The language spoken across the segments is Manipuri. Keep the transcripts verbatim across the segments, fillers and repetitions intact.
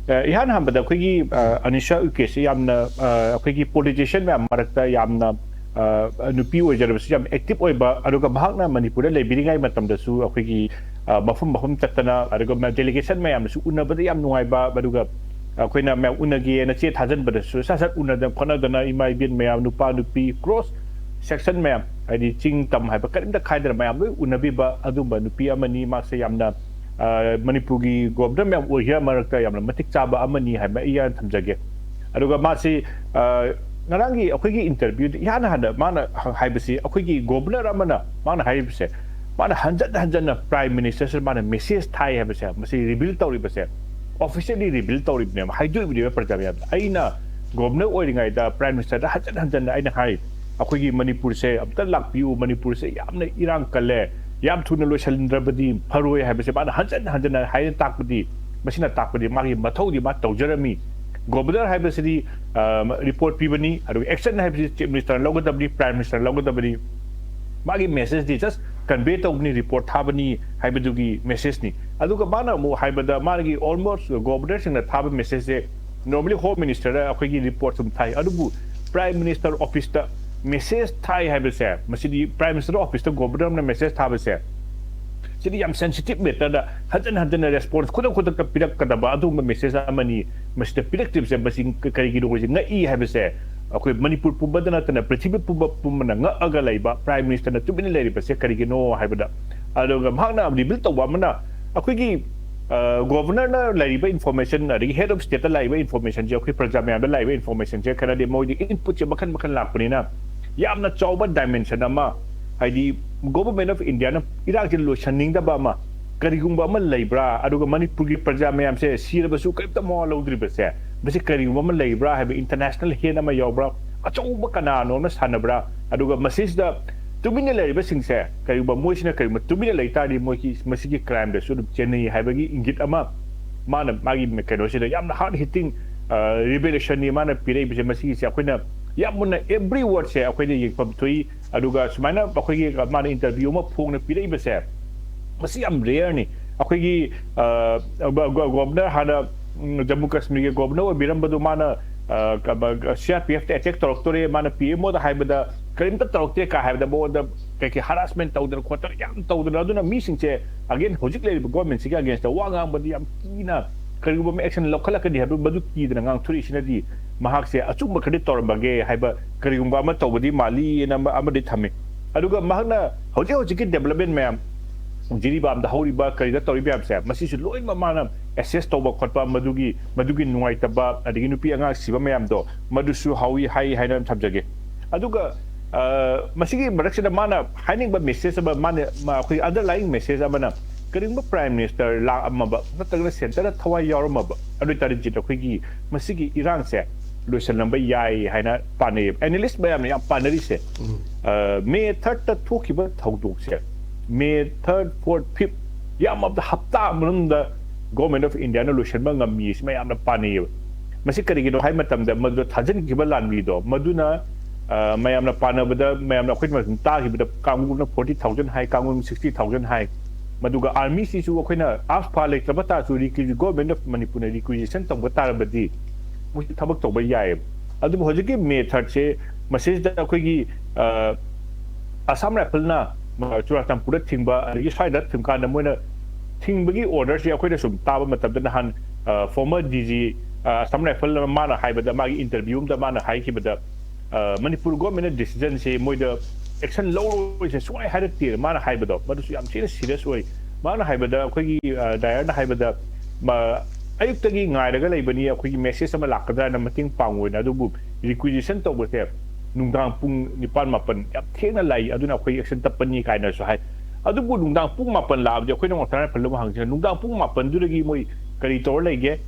ꯑ, ꯏꯍꯥꯟ ꯍꯥꯟꯕꯗ ꯑꯩꯈꯣꯏꯒꯤ, ꯑ, ꯑꯅꯤꯁꯥ ꯎꯏꯀꯦꯁꯤ ꯌꯥꯝꯅ, ꯑ, ꯑꯩꯈꯣꯏꯒꯤ ꯄꯣꯂꯤꯇꯤꯁꯤꯌꯟ ꯃꯌꯥꯝ ꯃꯔꯛꯇ ꯌꯥꯝꯅ, ꯑ, ꯅꯨꯄꯤ ꯑꯣꯏꯖꯔꯕꯁꯨ ꯌꯥꯝ ꯑꯦꯛꯇꯤꯚ ꯑꯣꯏꯕ, ꯑꯗꯨꯒ ꯃꯍꯥꯛꯅ ꯃꯅꯤꯄꯨꯔꯗ ꯂꯩꯕꯤꯔꯤꯉꯩ ꯃꯇꯝꯗꯁꯨ ꯑꯩꯈꯣꯏꯒꯤ, ꯑ, ꯃꯐꯝ ꯃꯐꯝ ꯆꯠꯇꯅ, ꯑꯗꯨꯒ ꯃ-, ꯗꯦꯂꯤꯒꯦꯁꯟ ꯃꯌꯥꯝꯗꯁꯨ ꯎꯅꯕꯗ ꯌꯥꯝ ꯅꯨꯡꯉꯥꯏꯕ, ꯑꯗꯨꯒ ꯑꯩꯈꯣꯏꯅ ꯃꯌꯥꯝ ꯎꯅꯒꯦꯅ ꯆꯦ ꯊꯥꯖꯤꯟꯕꯗꯁꯨ ꯁꯠ ꯁꯠ ꯎꯅꯗꯅ ꯈꯣꯠꯅꯗꯅ ꯏꯃꯥ ꯏꯕꯦꯟ ꯃꯌꯥꯝ, ꯅꯨꯄꯥ ꯅꯨꯄꯤ, ꯀ꯭ꯔꯣꯁ ꯁꯦꯛꯁꯟ ꯃꯌꯥꯝ, ꯍꯥꯏꯗꯤ ꯆꯤꯡ ꯇꯝ ꯍꯥꯏꯕ ꯀꯔꯤꯝꯇ ꯈꯥꯏꯗꯅ ꯃꯌꯥꯝ ꯂꯣꯏ ꯎꯅꯕꯤꯕ ꯑꯗꯨꯝꯕ ꯅꯨꯄꯤ ꯑꯃꯅꯤ꯫ ꯃꯥꯁꯦ ꯌꯥꯝꯅ, ꯑ, ꯃꯅꯤꯄꯨꯔꯒꯤ ꯒꯣꯕꯔꯅꯔ ꯃꯌꯥꯝ ꯑꯣꯏꯈꯤꯕ ꯃꯔꯛꯇ ꯌꯥꯝꯅ ꯃꯇꯤꯛ ꯆꯥꯕ ꯑꯃꯅꯤ ꯍꯥꯏꯕ ꯑꯩ ꯌꯥꯝꯅ ꯊꯝꯖꯒꯦ꯫ ꯑꯗꯨꯒ ꯃꯥꯁꯤ, ꯑ, ꯉꯔꯥꯡꯒꯤ ꯑꯩꯈꯣꯏꯒꯤ ꯏꯟꯇꯔꯚ꯭ꯌꯨꯗ ꯏꯍꯥꯟ ꯍꯥꯟꯅ ꯃꯥꯅ ꯍ-, ꯍꯥꯏꯕꯁꯤ, ꯑꯩꯈꯣꯏꯒꯤ ꯒꯣꯕꯔꯅꯔ ꯑꯃꯅ ꯃꯥꯅ ꯍꯥꯏꯔꯤꯕꯁꯦ, ꯃꯥꯅ ꯍꯟꯖꯟ ꯍꯟꯖꯟꯅ ꯄ꯭ꯔꯥꯏꯝ ꯃꯤꯅꯤꯁꯇꯔꯁꯤꯗ ꯃꯥꯅ ꯃꯦꯁꯦꯖ ꯊꯥꯏ ꯍꯥꯏꯕꯁꯦ, ꯃꯁꯤ ꯔꯤꯚꯤꯜ ꯇꯧꯔꯤꯕꯁꯦ, ꯑꯣꯐꯤꯁꯤꯌꯦꯜꯂꯤ ꯔꯤꯚꯤꯜ ꯇꯧꯔꯤꯕꯅꯦꯕ, ꯍꯥꯏꯗꯣꯛꯏꯕꯅꯦꯕ ꯄ꯭ꯔꯖꯥ ꯃꯌꯥꯝꯗ꯫ ꯑꯩꯅ ꯒꯣꯕꯔꯅꯔ ꯑꯣꯏꯔꯤꯉꯩꯗ ꯄ꯭ꯔꯥꯏꯝ ꯃꯤꯅꯤꯁꯇꯔꯗ ꯍꯟꯖꯟ ꯍꯟꯖꯟꯅ ꯑꯩꯅ ꯍꯥꯏ, ꯑꯩꯈꯣꯏꯒꯤ ꯃꯅꯤꯄꯨꯔꯁꯦ ꯑꯝꯇ ꯂꯥꯛꯄꯤꯌꯨ, ꯃꯅꯤꯄꯨꯔꯁꯦ ꯌꯥꯝꯅ ꯏꯔꯥꯡ ꯀꯜꯂꯦ, ꯌꯥꯝ ꯊꯨꯅ ꯂꯣꯏꯁꯤꯟꯗ꯭ꯔꯕꯗꯤ ꯐꯔꯣꯏ ꯍꯥꯏꯕꯁꯦ ꯃꯥꯅ ꯍꯟꯖꯟ ꯍꯟꯖꯟꯅ ꯍꯥꯏꯅ ꯇꯥꯛꯄꯗꯤ, ꯃꯁꯤꯅ ꯇꯥꯛꯄꯗꯤ ꯃꯥꯒꯤ ꯃꯊꯧꯗꯤ ꯃꯥ ꯇꯧꯖꯔꯝꯃꯤ꯫ ꯒꯣꯕꯔꯅꯔ ꯍꯥꯏꯕꯁꯤꯗꯤ, ꯑ, ꯔꯤꯄꯣꯔꯠ ꯄꯤꯕꯅꯤ, ꯑꯗꯨꯒ ꯑꯦꯛꯁꯟ ꯍꯥꯏꯕꯁꯤ ꯆꯤꯐ ꯃꯤꯅꯤꯁꯇꯔꯅ ꯂꯧꯒꯗꯕꯅꯤ, ꯄ꯭ꯔꯥꯏꯝ ꯃꯤꯅꯤꯁꯇꯔꯅ ꯂꯧꯒꯗꯕꯅꯤ꯫ ꯃꯥꯒꯤ ꯃꯦꯁꯦꯖꯇꯤ ꯖꯁ ꯀꯟꯚꯦ ꯇꯧꯕꯅꯤ, ꯔꯤꯄꯣꯔꯠ ꯊꯥꯕꯅꯤ ꯍꯥꯏꯕꯗꯨꯒꯤ ꯃꯦꯁꯦꯖꯅꯤ꯫ ꯑꯗꯨꯒ ꯃꯥꯅ ꯑꯃꯨꯛ ꯍꯥꯏꯕꯗ, ꯃꯥꯒꯤ ꯑꯣꯜꯃꯣꯁ ꯒꯣꯕꯔꯅꯔꯁꯤꯡꯅ ꯊꯥꯕ ꯃꯦꯁꯦꯖꯁꯦ, ꯅꯣꯔꯃꯦꯂꯤ ꯍꯣꯝ ꯃꯤꯅꯤꯁꯇꯔꯗ ꯑꯩꯈꯣꯏꯒꯤ ꯔꯤꯄꯣꯔꯠ ꯁꯨꯝ ꯊꯥꯏ, ꯑꯗꯨꯕꯨ ꯄ꯭ꯔꯥꯏꯝ ꯃꯤꯅꯤꯁꯇꯔ ꯑꯣꯐꯤꯁꯇ ꯃꯦꯁꯦꯖ ꯊꯥꯏ ꯍꯥꯏꯕꯁꯦ, ꯃꯁꯤꯗꯤ ꯄ꯭ꯔꯥꯏꯝ ꯃꯤꯅꯤꯁꯇꯔ ꯑꯣꯐꯤꯁꯇ ꯒꯣꯕꯔꯅꯔꯅ ꯃꯦꯁꯦꯖ ꯊꯥꯕꯁꯦ, ꯁꯤꯗꯤ ꯌꯥꯝ ꯁꯦꯟꯁꯤꯇꯤꯚ ꯃꯦꯇꯔꯗ ꯍꯟꯖꯟ ꯍꯟꯖꯟꯅ ꯔꯦꯁꯄꯣꯟꯁ ꯈꯨꯗꯛ ꯈꯨꯗꯛꯇ ꯄꯤꯔꯛꯀꯗꯕ ꯑꯗꯨꯒꯨꯝꯕ ꯃꯦꯁꯦꯖ ꯑꯃꯅꯤ꯫ ꯃꯁꯤꯗ ꯄꯤꯔꯛꯇ꯭ꯔꯤꯕꯁꯦ, ꯃꯁꯤ ꯀ-, ꯀꯔꯤꯒꯤꯅꯣ ꯑꯩꯈꯣꯏꯁꯦ ꯉꯛꯏ ꯍꯥꯏꯕꯁꯦ, ꯑꯩꯈꯣꯏ ꯃꯅꯤꯄꯨꯔ ꯄꯨꯝꯕꯗ ꯅꯠꯇꯅ ꯄ꯭ꯔꯤꯊꯤꯕꯤ ꯄꯨꯝꯕ ꯄꯨꯝꯕꯅ ꯉꯛꯑꯒ ꯂꯩꯕ ꯄ꯭ꯔꯥꯏꯝ ꯃꯤꯅꯤꯁꯇꯔꯅ ꯇꯨꯃꯤꯟꯅ ꯂꯩꯔꯤꯕꯁꯦ ꯀꯔꯤꯒꯤꯅꯣ ꯍꯥꯏꯕꯗ꯫ ꯑꯗꯨꯒ ꯃꯍꯥꯛꯅ ꯔꯤꯚꯤꯜ ꯇꯧꯕ ꯑꯃꯅ, ꯑꯩꯈꯣꯏꯒꯤ, ꯑ, ꯒꯣꯕꯔꯅꯔꯅ ꯂꯩꯔꯤꯕ ꯏꯟꯐꯣꯔꯃꯦꯁꯟ, ꯑꯗꯒꯤ ꯍꯦꯗ ꯑꯣꯐ ꯁ꯭ꯇꯦꯠꯇ ꯂꯥꯛꯏꯕ ꯏꯟꯐꯣꯔꯃꯦꯁꯟꯁꯦ, ꯑꯩꯈꯣꯏ ꯄ꯭ꯔꯖꯥ ꯃꯌꯥꯝꯗ ꯂꯥꯛꯏꯕ ꯏꯟꯐꯣꯔꯃꯦꯁꯟꯁꯦ ꯈꯔꯗꯤ ꯃꯣꯏꯗꯤ ꯏꯟꯄꯨꯠꯁꯦ ꯃꯈꯟ ꯃꯈꯟ ꯂꯥꯛꯄꯅꯤꯅ, ꯌꯥꯝꯅ ꯆꯥꯎꯕ ꯗꯥꯏꯃꯦꯟꯁꯟ ꯑꯃ, ꯍꯥꯏꯗꯤ ꯒꯣꯕꯔꯃꯦꯟ ꯑꯣꯐ ꯏꯟꯗꯤꯌꯥꯅ ꯏꯔꯥꯡꯁꯦ ꯂꯣꯏꯁꯟꯅꯤꯡꯗꯕ ꯑꯃ, ꯀꯔꯤꯒꯨꯝꯕ ꯑꯃ ꯂꯩꯕ꯭ꯔꯥ? ꯑꯗꯨꯒ ꯃꯅꯤꯄꯨꯔꯒꯤ ꯄ꯭ꯔꯖꯥ ꯃꯌꯥꯝꯁꯦ ꯁꯤꯔꯕꯁꯨ ꯀꯔꯤꯝꯇ ꯃꯋꯥ ꯂꯧꯗ꯭ꯔꯤꯕꯁꯦ, ꯃꯁꯤ ꯀꯔꯤꯒꯨꯝꯕ ꯑꯃ ꯂꯩꯕ꯭ꯔꯥ ꯍꯥꯏꯕ, ꯏꯟꯇꯔꯅꯦꯁꯅꯦꯜ ꯍꯦꯟ ꯑꯃ ꯌꯥꯎꯕ꯭ꯔꯥ? ꯑꯆꯧꯕ ꯀꯅꯥꯅꯣ ꯑꯃ ꯁꯥꯟꯅꯕ꯭ꯔꯥ? ꯑꯗꯨꯒ ꯃꯁꯤꯁꯤꯗ ꯇꯨꯃꯤꯟꯅ ꯂꯩꯔꯤꯕꯁꯤꯡꯁꯦ, ꯀꯔꯤꯒꯨꯝꯕ ꯃꯣꯏꯁꯤꯅ ꯀꯔꯤꯒꯨꯝꯕ ꯇꯨꯃꯤꯟꯅ ꯂꯩ ꯇꯥꯔꯗꯤ, ꯃꯣꯏꯒꯤ ꯃꯁꯤꯒꯤ ꯀ꯭ꯔꯥꯏꯝꯗꯁꯨ ꯑꯗꯨꯝ ꯆꯦꯟꯅꯩ ꯍꯥꯏꯕꯒꯤ ꯏꯪꯒꯤꯠ ꯑꯃ ꯃꯥꯅ ꯃꯥꯒꯤ ꯀꯩꯅꯣꯁꯤꯗ ꯌꯥꯝꯅ ꯍꯥꯔꯠ ꯍꯤꯠꯇꯤꯡ, ꯑ, ꯔꯤꯚꯦꯂꯦꯁꯟꯅꯤ ꯃꯥꯅ ꯄꯤꯔꯛꯏꯕꯁꯦ꯫ ꯃꯁꯤꯒꯤꯁꯦ ꯑꯩꯈꯣꯏꯅ ꯌꯥꯝ ꯃꯨꯟꯅ, ꯑꯦꯕ꯭ꯔꯤ ꯋꯥꯔꯗꯁꯦ ꯑꯩꯈꯣꯏꯅ ꯌꯦꯡꯐꯝ ꯊꯣꯛꯏ꯫ ꯑꯗꯨꯒ ꯁꯨꯃꯥꯏꯅ ꯑꯩꯈꯣꯏꯒꯤ ꯃꯥꯅ ꯏꯟꯇꯔꯚ꯭ꯌꯨ ꯑꯃ ꯐꯣꯡꯅ ꯄꯤꯔꯛꯏꯕꯁꯦ, ꯃꯁꯤ ꯌꯥꯝ ꯔꯦꯌꯔꯅꯤ꯫ ꯑꯩꯈꯣꯏꯒꯤ, ꯑ, ꯒꯣ-, ꯒꯣ-, ꯒꯣꯕꯔꯅꯔ ꯍꯥꯟꯅ ꯎꯝ, ꯖꯝꯃꯨ ꯀꯥꯁꯃꯤꯔꯒꯤ ꯒꯣꯕꯔꯅꯔ ꯑꯣꯏꯕꯤꯔꯝꯕꯗꯨ ꯃꯥꯅ, ꯑ, ꯀ-, ꯕ-, ꯒ-, ꯁꯤ ꯑꯥꯔ ꯄꯤ ꯑꯦꯐꯇ ꯑꯦꯇꯦꯛ ꯇꯧꯔꯛꯇꯣꯔꯦ, ꯃꯥꯅ ꯄꯤ ꯑꯦꯝ ꯑꯣꯗ ꯍꯥꯏꯕꯗ ꯀꯔꯤꯝꯇ ꯇꯧꯔꯛꯇꯦ ꯀꯥ ꯍꯥꯏꯕꯗ ꯃꯉꯣꯟꯗ ꯀꯩ ꯀꯩ ꯍꯔꯥꯁꯃꯦꯟ ꯇꯧꯗꯅ ꯈꯣꯠꯇꯅ ꯌꯥꯝ ꯇꯧꯗꯅ, ꯑꯗꯨꯅ ꯃꯤꯁꯤꯡꯁꯦ ꯑꯒꯦꯟ ꯍꯧꯖꯤꯛ ꯂꯩꯔꯤꯕ ꯒꯣꯔꯃꯦꯟꯁꯤꯒꯤ ꯑꯒꯦꯟꯁꯇ ꯋꯥ ꯉꯥꯡꯕꯗꯤ ꯌꯥꯝ ꯀꯤꯅ ꯀꯔꯤꯒꯨꯝꯕ ꯑꯃ ꯑꯦꯛꯁꯟ ꯂꯧꯈꯠꯂꯛꯀꯅꯤ ꯍꯥꯏꯕ ꯃꯗꯨ ꯀꯤꯗꯅ ꯉꯥꯡꯊꯣꯔꯛꯏꯁꯤꯅꯗꯤ ꯃꯍꯥꯛꯁꯦ ꯑꯆꯨꯝꯕ ꯈꯔꯗꯤ ꯇꯧꯔꯝꯕꯒꯦ ꯍꯥꯏꯕ ꯀꯔꯤꯒꯨꯝꯕ ꯑꯃ ꯇꯧꯕꯗꯤ ꯃꯥꯜꯂꯤꯅ ꯑꯃ-, ꯑꯃꯗꯤ ꯊꯝꯃꯤ꯫ ꯑꯗꯨꯒ ꯃꯍꯥꯛꯅ ꯍꯧꯖꯤꯛ ꯍꯧꯖꯤꯛꯀꯤ ꯗꯦꯕꯂꯞꯃꯦꯟ ꯃꯌꯥꯝ, ꯖꯤꯔꯤꯕꯥꯝꯗ ꯍꯧꯔꯤꯕ ꯀꯔꯤꯗ ꯇꯧꯔꯤꯕ ꯃꯌꯥꯝꯁꯦ, ꯃꯁꯤꯁꯨ ꯂꯣꯏꯅꯃꯛ ꯃꯥꯅ ꯑꯦꯁꯦꯁ ꯇꯧꯕ ꯈꯣꯠꯄ, ꯃꯗꯨꯒꯤ, ꯃꯗꯨꯒꯤ ꯅꯨꯡꯉꯥꯏꯇꯕ, ꯑꯗꯒꯤ ꯅꯨꯄꯤ ꯑꯉꯥꯡ ꯁꯤꯕ ꯃꯌꯥꯝꯗꯣ, ꯃꯗꯨꯁꯨ ꯍꯧꯏ ꯍꯥꯏ ꯍꯥꯏꯅ ꯊꯝꯖꯒꯦ꯫ ꯑꯗꯨꯒ, ꯑ, ꯃꯁꯤꯒꯤ ꯃꯔꯛꯁꯤꯗ ꯃꯥꯅ ꯍꯥꯏꯅꯤꯡꯕ ꯃꯦꯁꯦꯖ ꯑꯃ, ꯃꯥꯅ, ꯃꯥ-, ꯑꯩꯈꯣꯏ ꯑꯟꯗꯔꯂꯥꯏꯌꯤꯡ ꯃꯦꯁꯦꯖ ꯑꯃꯅ, ꯀꯔꯤꯒꯨꯝꯕ ꯄ꯭ꯔꯥꯏꯝ ꯃꯤꯅꯤꯁꯇꯔ ꯂꯥꯛꯑꯝꯃꯕ ꯅꯠꯇ꯭ꯔꯒꯅ ꯁꯦꯟꯇꯔꯗ ꯊꯋꯥꯏ ꯌꯥꯎꯔꯝꯃꯕ, ꯑꯗꯨ ꯑꯣꯏꯇꯥꯔꯗꯤ ꯖꯤꯠ ꯑꯩꯈꯣꯏꯒꯤ ꯃꯁꯤꯒꯤ ꯏꯔꯥꯡꯁꯦ ꯂꯣꯏꯁꯤꯜꯂꯝꯕ ꯌꯥꯏ ꯍꯥꯏꯅ ꯄꯥꯅꯩꯌꯦ꯫ ꯑꯦꯅꯥꯂꯤꯁ ꯃꯌꯥꯝꯅ ꯌꯥꯝ ꯄꯥꯅꯔꯤꯁꯦ, ꯑ, ꯃꯦ ꯊꯥꯔꯠꯇ ꯊꯣꯛꯈꯤꯕ ꯊꯧꯗꯣꯛꯁꯦ, ꯃꯦ ꯊꯥꯔꯠ, ꯐꯣꯔꯠ, ꯐꯤꯐꯠ, ꯌꯥꯝꯃꯕꯗ ꯍꯞꯇꯥ ꯃꯅꯨꯡꯗ ꯒꯣꯔꯃꯦꯟ ꯑꯣꯐ ꯏꯟꯗꯤꯌꯥꯅ ꯂꯣꯏꯁꯤꯟꯕ ꯉꯝꯃꯤ ꯁꯤ ꯃꯌꯥꯝꯅ ꯄꯥꯅꯩꯌꯦꯕ꯫ ꯃꯁꯤ ꯀꯔꯤꯒꯤꯅꯣ ꯍꯥꯏꯕ ꯃꯇꯝꯗ, ꯃꯗꯨꯗ ꯊꯥꯖꯤꯟꯈꯤꯕ ꯂꯥꯟꯃꯤꯗꯣ, ꯃꯗꯨꯅ, ꯑ, ꯃꯌꯥꯝꯅ ꯄꯥꯅꯕꯗ, ꯃꯌꯥꯝꯅ ꯑꯩꯈꯣꯏꯅ ꯁꯨꯝ ꯇꯥꯈꯤꯕꯗ, ꯀꯥꯡꯕꯨꯅ ꯐꯣꯔꯇꯤ ꯊꯥꯎꯖꯟ ꯍꯥꯏ, ꯀꯥꯡꯕꯨꯅ ꯁꯤꯛꯁꯇꯤ ꯊꯥꯎꯖꯟ ꯍꯥꯏ꯫ ꯃꯗꯨꯒ ꯑꯥꯔꯃꯤꯁꯤꯁꯨ ꯑꯩꯈꯣꯏꯅ ꯑꯥꯔꯝꯁ ꯄꯥ ꯂꯩꯇ꯭ꯔꯕ ꯇꯥꯔꯁꯨ, ꯔꯤꯀ꯭ꯋꯤ-, ꯒꯣꯔꯃꯦꯟ ꯑꯣꯐ ꯃꯅꯤꯄꯨꯔꯅ ꯔꯤꯀ꯭ꯋꯤꯖꯤꯁꯟ ꯇꯧꯕ ꯇꯥꯔꯕꯗꯤ ꯃꯣꯏꯁꯨ ꯊꯕꯛ ꯇꯧꯕ ꯌꯥꯏꯌꯦꯕ꯫ ꯑꯗꯨꯕꯨ ꯍꯧꯖꯤꯛꯀꯤ ꯃꯦ ꯊꯥꯔꯠꯁꯦ ꯃꯁꯤꯗ ꯑꯩꯈꯣꯏꯒꯤ, ꯑ, ꯑꯁꯥꯝ ꯔꯥꯏꯐꯜꯅ, ꯑ, ꯆꯨꯔꯥꯆꯥꯟꯄꯨꯔꯗ ꯊꯤꯡꯕ, ꯑꯗꯒꯤ ꯁ꯭ꯋꯥꯏꯗ ꯊꯤꯡꯀꯥꯟꯗ ꯃꯣꯏꯅ ꯊꯤꯡꯕꯒꯤ ꯑꯣꯔꯗꯔꯁꯤ ꯑꯩꯈꯣꯏꯅ ꯁꯨꯝ ꯇꯥꯕ ꯃꯇꯝꯗ, ꯅꯍꯥꯟ, ꯑ, ꯐꯣꯔꯃꯔ ꯗꯤ ꯖꯤ, ꯑ, ꯑꯁꯥꯝ ꯔꯥꯏꯐꯜ ꯑꯃ ꯃꯥꯅ ꯍꯥꯏꯕꯗ, ꯃꯥꯒꯤ ꯏꯟꯇꯔꯚ꯭ꯌꯨ ꯑꯃꯗ ꯃꯥꯅ ꯍꯥꯏꯈꯤꯕꯗ, ꯑ, ꯃꯅꯤꯄꯨꯔ ꯒꯣꯔꯃꯦꯟꯅ ꯗꯤꯁꯤꯖꯟꯁꯦ ꯃꯣꯏꯗ ꯑꯦꯛꯁꯟ ꯂꯧꯔꯣꯏꯁꯦ ꯁꯨꯡꯍꯥꯏ ꯍꯥꯏꯔꯛꯇꯦ ꯃꯥꯅ ꯍꯥꯏꯕꯗꯣ, ꯃꯗꯨꯁꯨ ꯌꯥꯝ ꯊꯤꯅ ꯁꯤꯔꯤꯌꯁ ꯑꯣꯏ꯫ ꯃꯥꯅ ꯍꯥꯏꯕꯗ, ꯑꯩꯈꯣꯏꯒꯤ, ꯑ, ꯗꯥꯏꯔꯦꯛꯇꯔꯅ ꯍꯥꯏꯕꯗ, ꯃ-, ꯑꯌꯨꯛꯇꯒꯤ ꯉꯥꯏꯔꯒ ꯂꯩꯕꯅꯤ, ꯑꯩꯈꯣꯏꯒꯤ ꯃꯦꯁꯦꯖ ꯑꯃ ꯂꯥꯛꯀꯗ꯭ꯔꯥꯅ ꯃꯇꯦꯡ ꯄꯥꯡꯉꯣꯏꯅ, ꯑꯗꯨꯕꯨ ꯔꯤꯀ꯭ꯋꯤꯖꯤꯁꯟ ꯇꯧꯕꯁꯦ ꯅꯨꯡꯗꯥꯡ ꯄꯨꯡ ꯅꯤꯄꯥꯟ ꯃꯥꯄꯟ ꯌꯥꯝ ꯊꯦꯡꯅ ꯂꯥꯛꯏ, ꯑꯗꯨꯅ ꯑꯩꯈꯣꯏ ꯑꯦꯛꯁꯟ ꯇꯞꯄꯅꯤ ꯀꯥꯏꯅꯁꯨ ꯍꯥꯏ꯫ ꯑꯗꯨꯕꯨ ꯅꯨꯡꯗꯥꯡ ꯄꯨꯡ ꯃꯥꯄꯟ ꯂꯥꯛꯑꯕꯗꯤ ꯑꯩꯈꯣꯏꯅ ꯉꯁꯥꯏ ꯐꯜ ꯑꯃ ꯍꯪꯁꯤꯅ, ꯅꯨꯡꯗꯥꯡ ꯄꯨꯡ ꯃꯥꯄꯟꯗꯨꯗꯒꯤ ꯃꯣꯏ ꯀꯔꯤ ꯇꯧꯔ ꯂꯩꯒꯦ?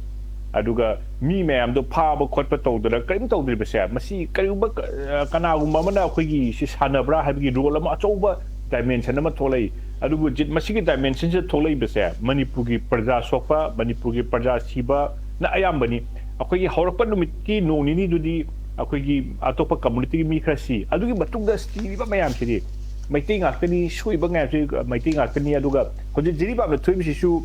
ꯑꯗꯨꯒ ꯃꯤ ꯃꯌꯥꯝꯗꯣ ꯐꯥꯕ ꯈꯣꯠꯄ ꯇꯧꯗꯅ ꯀꯔꯤꯝ ꯇꯧꯗ꯭ꯔꯤꯕꯁꯦ, ꯃꯁꯤ ꯀꯔꯤꯒꯨꯝꯕ ꯀ-, ꯑ, ꯀꯅꯥꯒꯨꯝꯕ ꯑꯃꯅ ꯑꯩꯈꯣꯏꯒꯤ ꯁꯤ ꯁꯥꯟꯅꯕ꯭ꯔꯥ ꯍꯥꯏꯕꯒꯤ ꯔꯣꯜ ꯑꯃ ꯑꯆꯧꯕ ꯗꯥꯏꯃꯦꯟꯁꯟ ꯑꯃ ꯊꯣꯛꯂꯛꯏ꯫ ꯑꯗꯨꯕꯨ ꯖꯤꯠ ꯃꯁꯤꯒꯤ ꯗꯥꯏꯃꯦꯟꯁꯟꯁꯤꯗ ꯊꯣꯛꯂꯛꯏꯕꯁꯦ ꯃꯅꯤꯄꯨꯔꯒꯤ ꯄ꯭ꯔꯖꯥ ꯁꯣꯛꯄ, ꯃꯅꯤꯄꯨꯔꯒꯤ ꯄ꯭ꯔꯖꯥ ꯁꯤꯕꯅ ꯑꯌꯥꯝꯕꯅꯤ꯫ ꯑꯩꯈꯣꯏꯒꯤ ꯍꯧꯔꯛꯄ ꯅꯨꯃꯤꯠꯀꯤ ꯅꯣꯡ ꯅꯤꯅꯤꯗꯨꯗꯤ ꯑꯩꯈꯣꯏꯒꯤ ꯑꯇꯣꯞꯄ ꯀꯝꯃꯨꯅꯤꯇꯤꯒꯤ ꯃꯤ ꯈꯔ ꯁꯤ꯫ ꯑꯗꯨꯒꯤ ꯃꯇꯨꯡꯗ ꯁꯤꯔꯤꯕ ꯃꯌꯥꯝꯁꯤꯗꯤ ꯃꯩꯇꯩ ꯉꯥꯛꯇꯅꯤ, ꯁꯣꯛꯏꯕ ꯃꯌꯥꯝꯁꯤ ꯃꯩꯇꯩ ꯉꯥꯛꯇꯅꯤ꯫ ꯑꯗꯨꯒ ꯍꯧꯖꯤꯛ ꯖꯤꯔꯤꯕꯥꯝꯗ ꯊꯣꯛꯏꯕꯁꯤꯁꯨ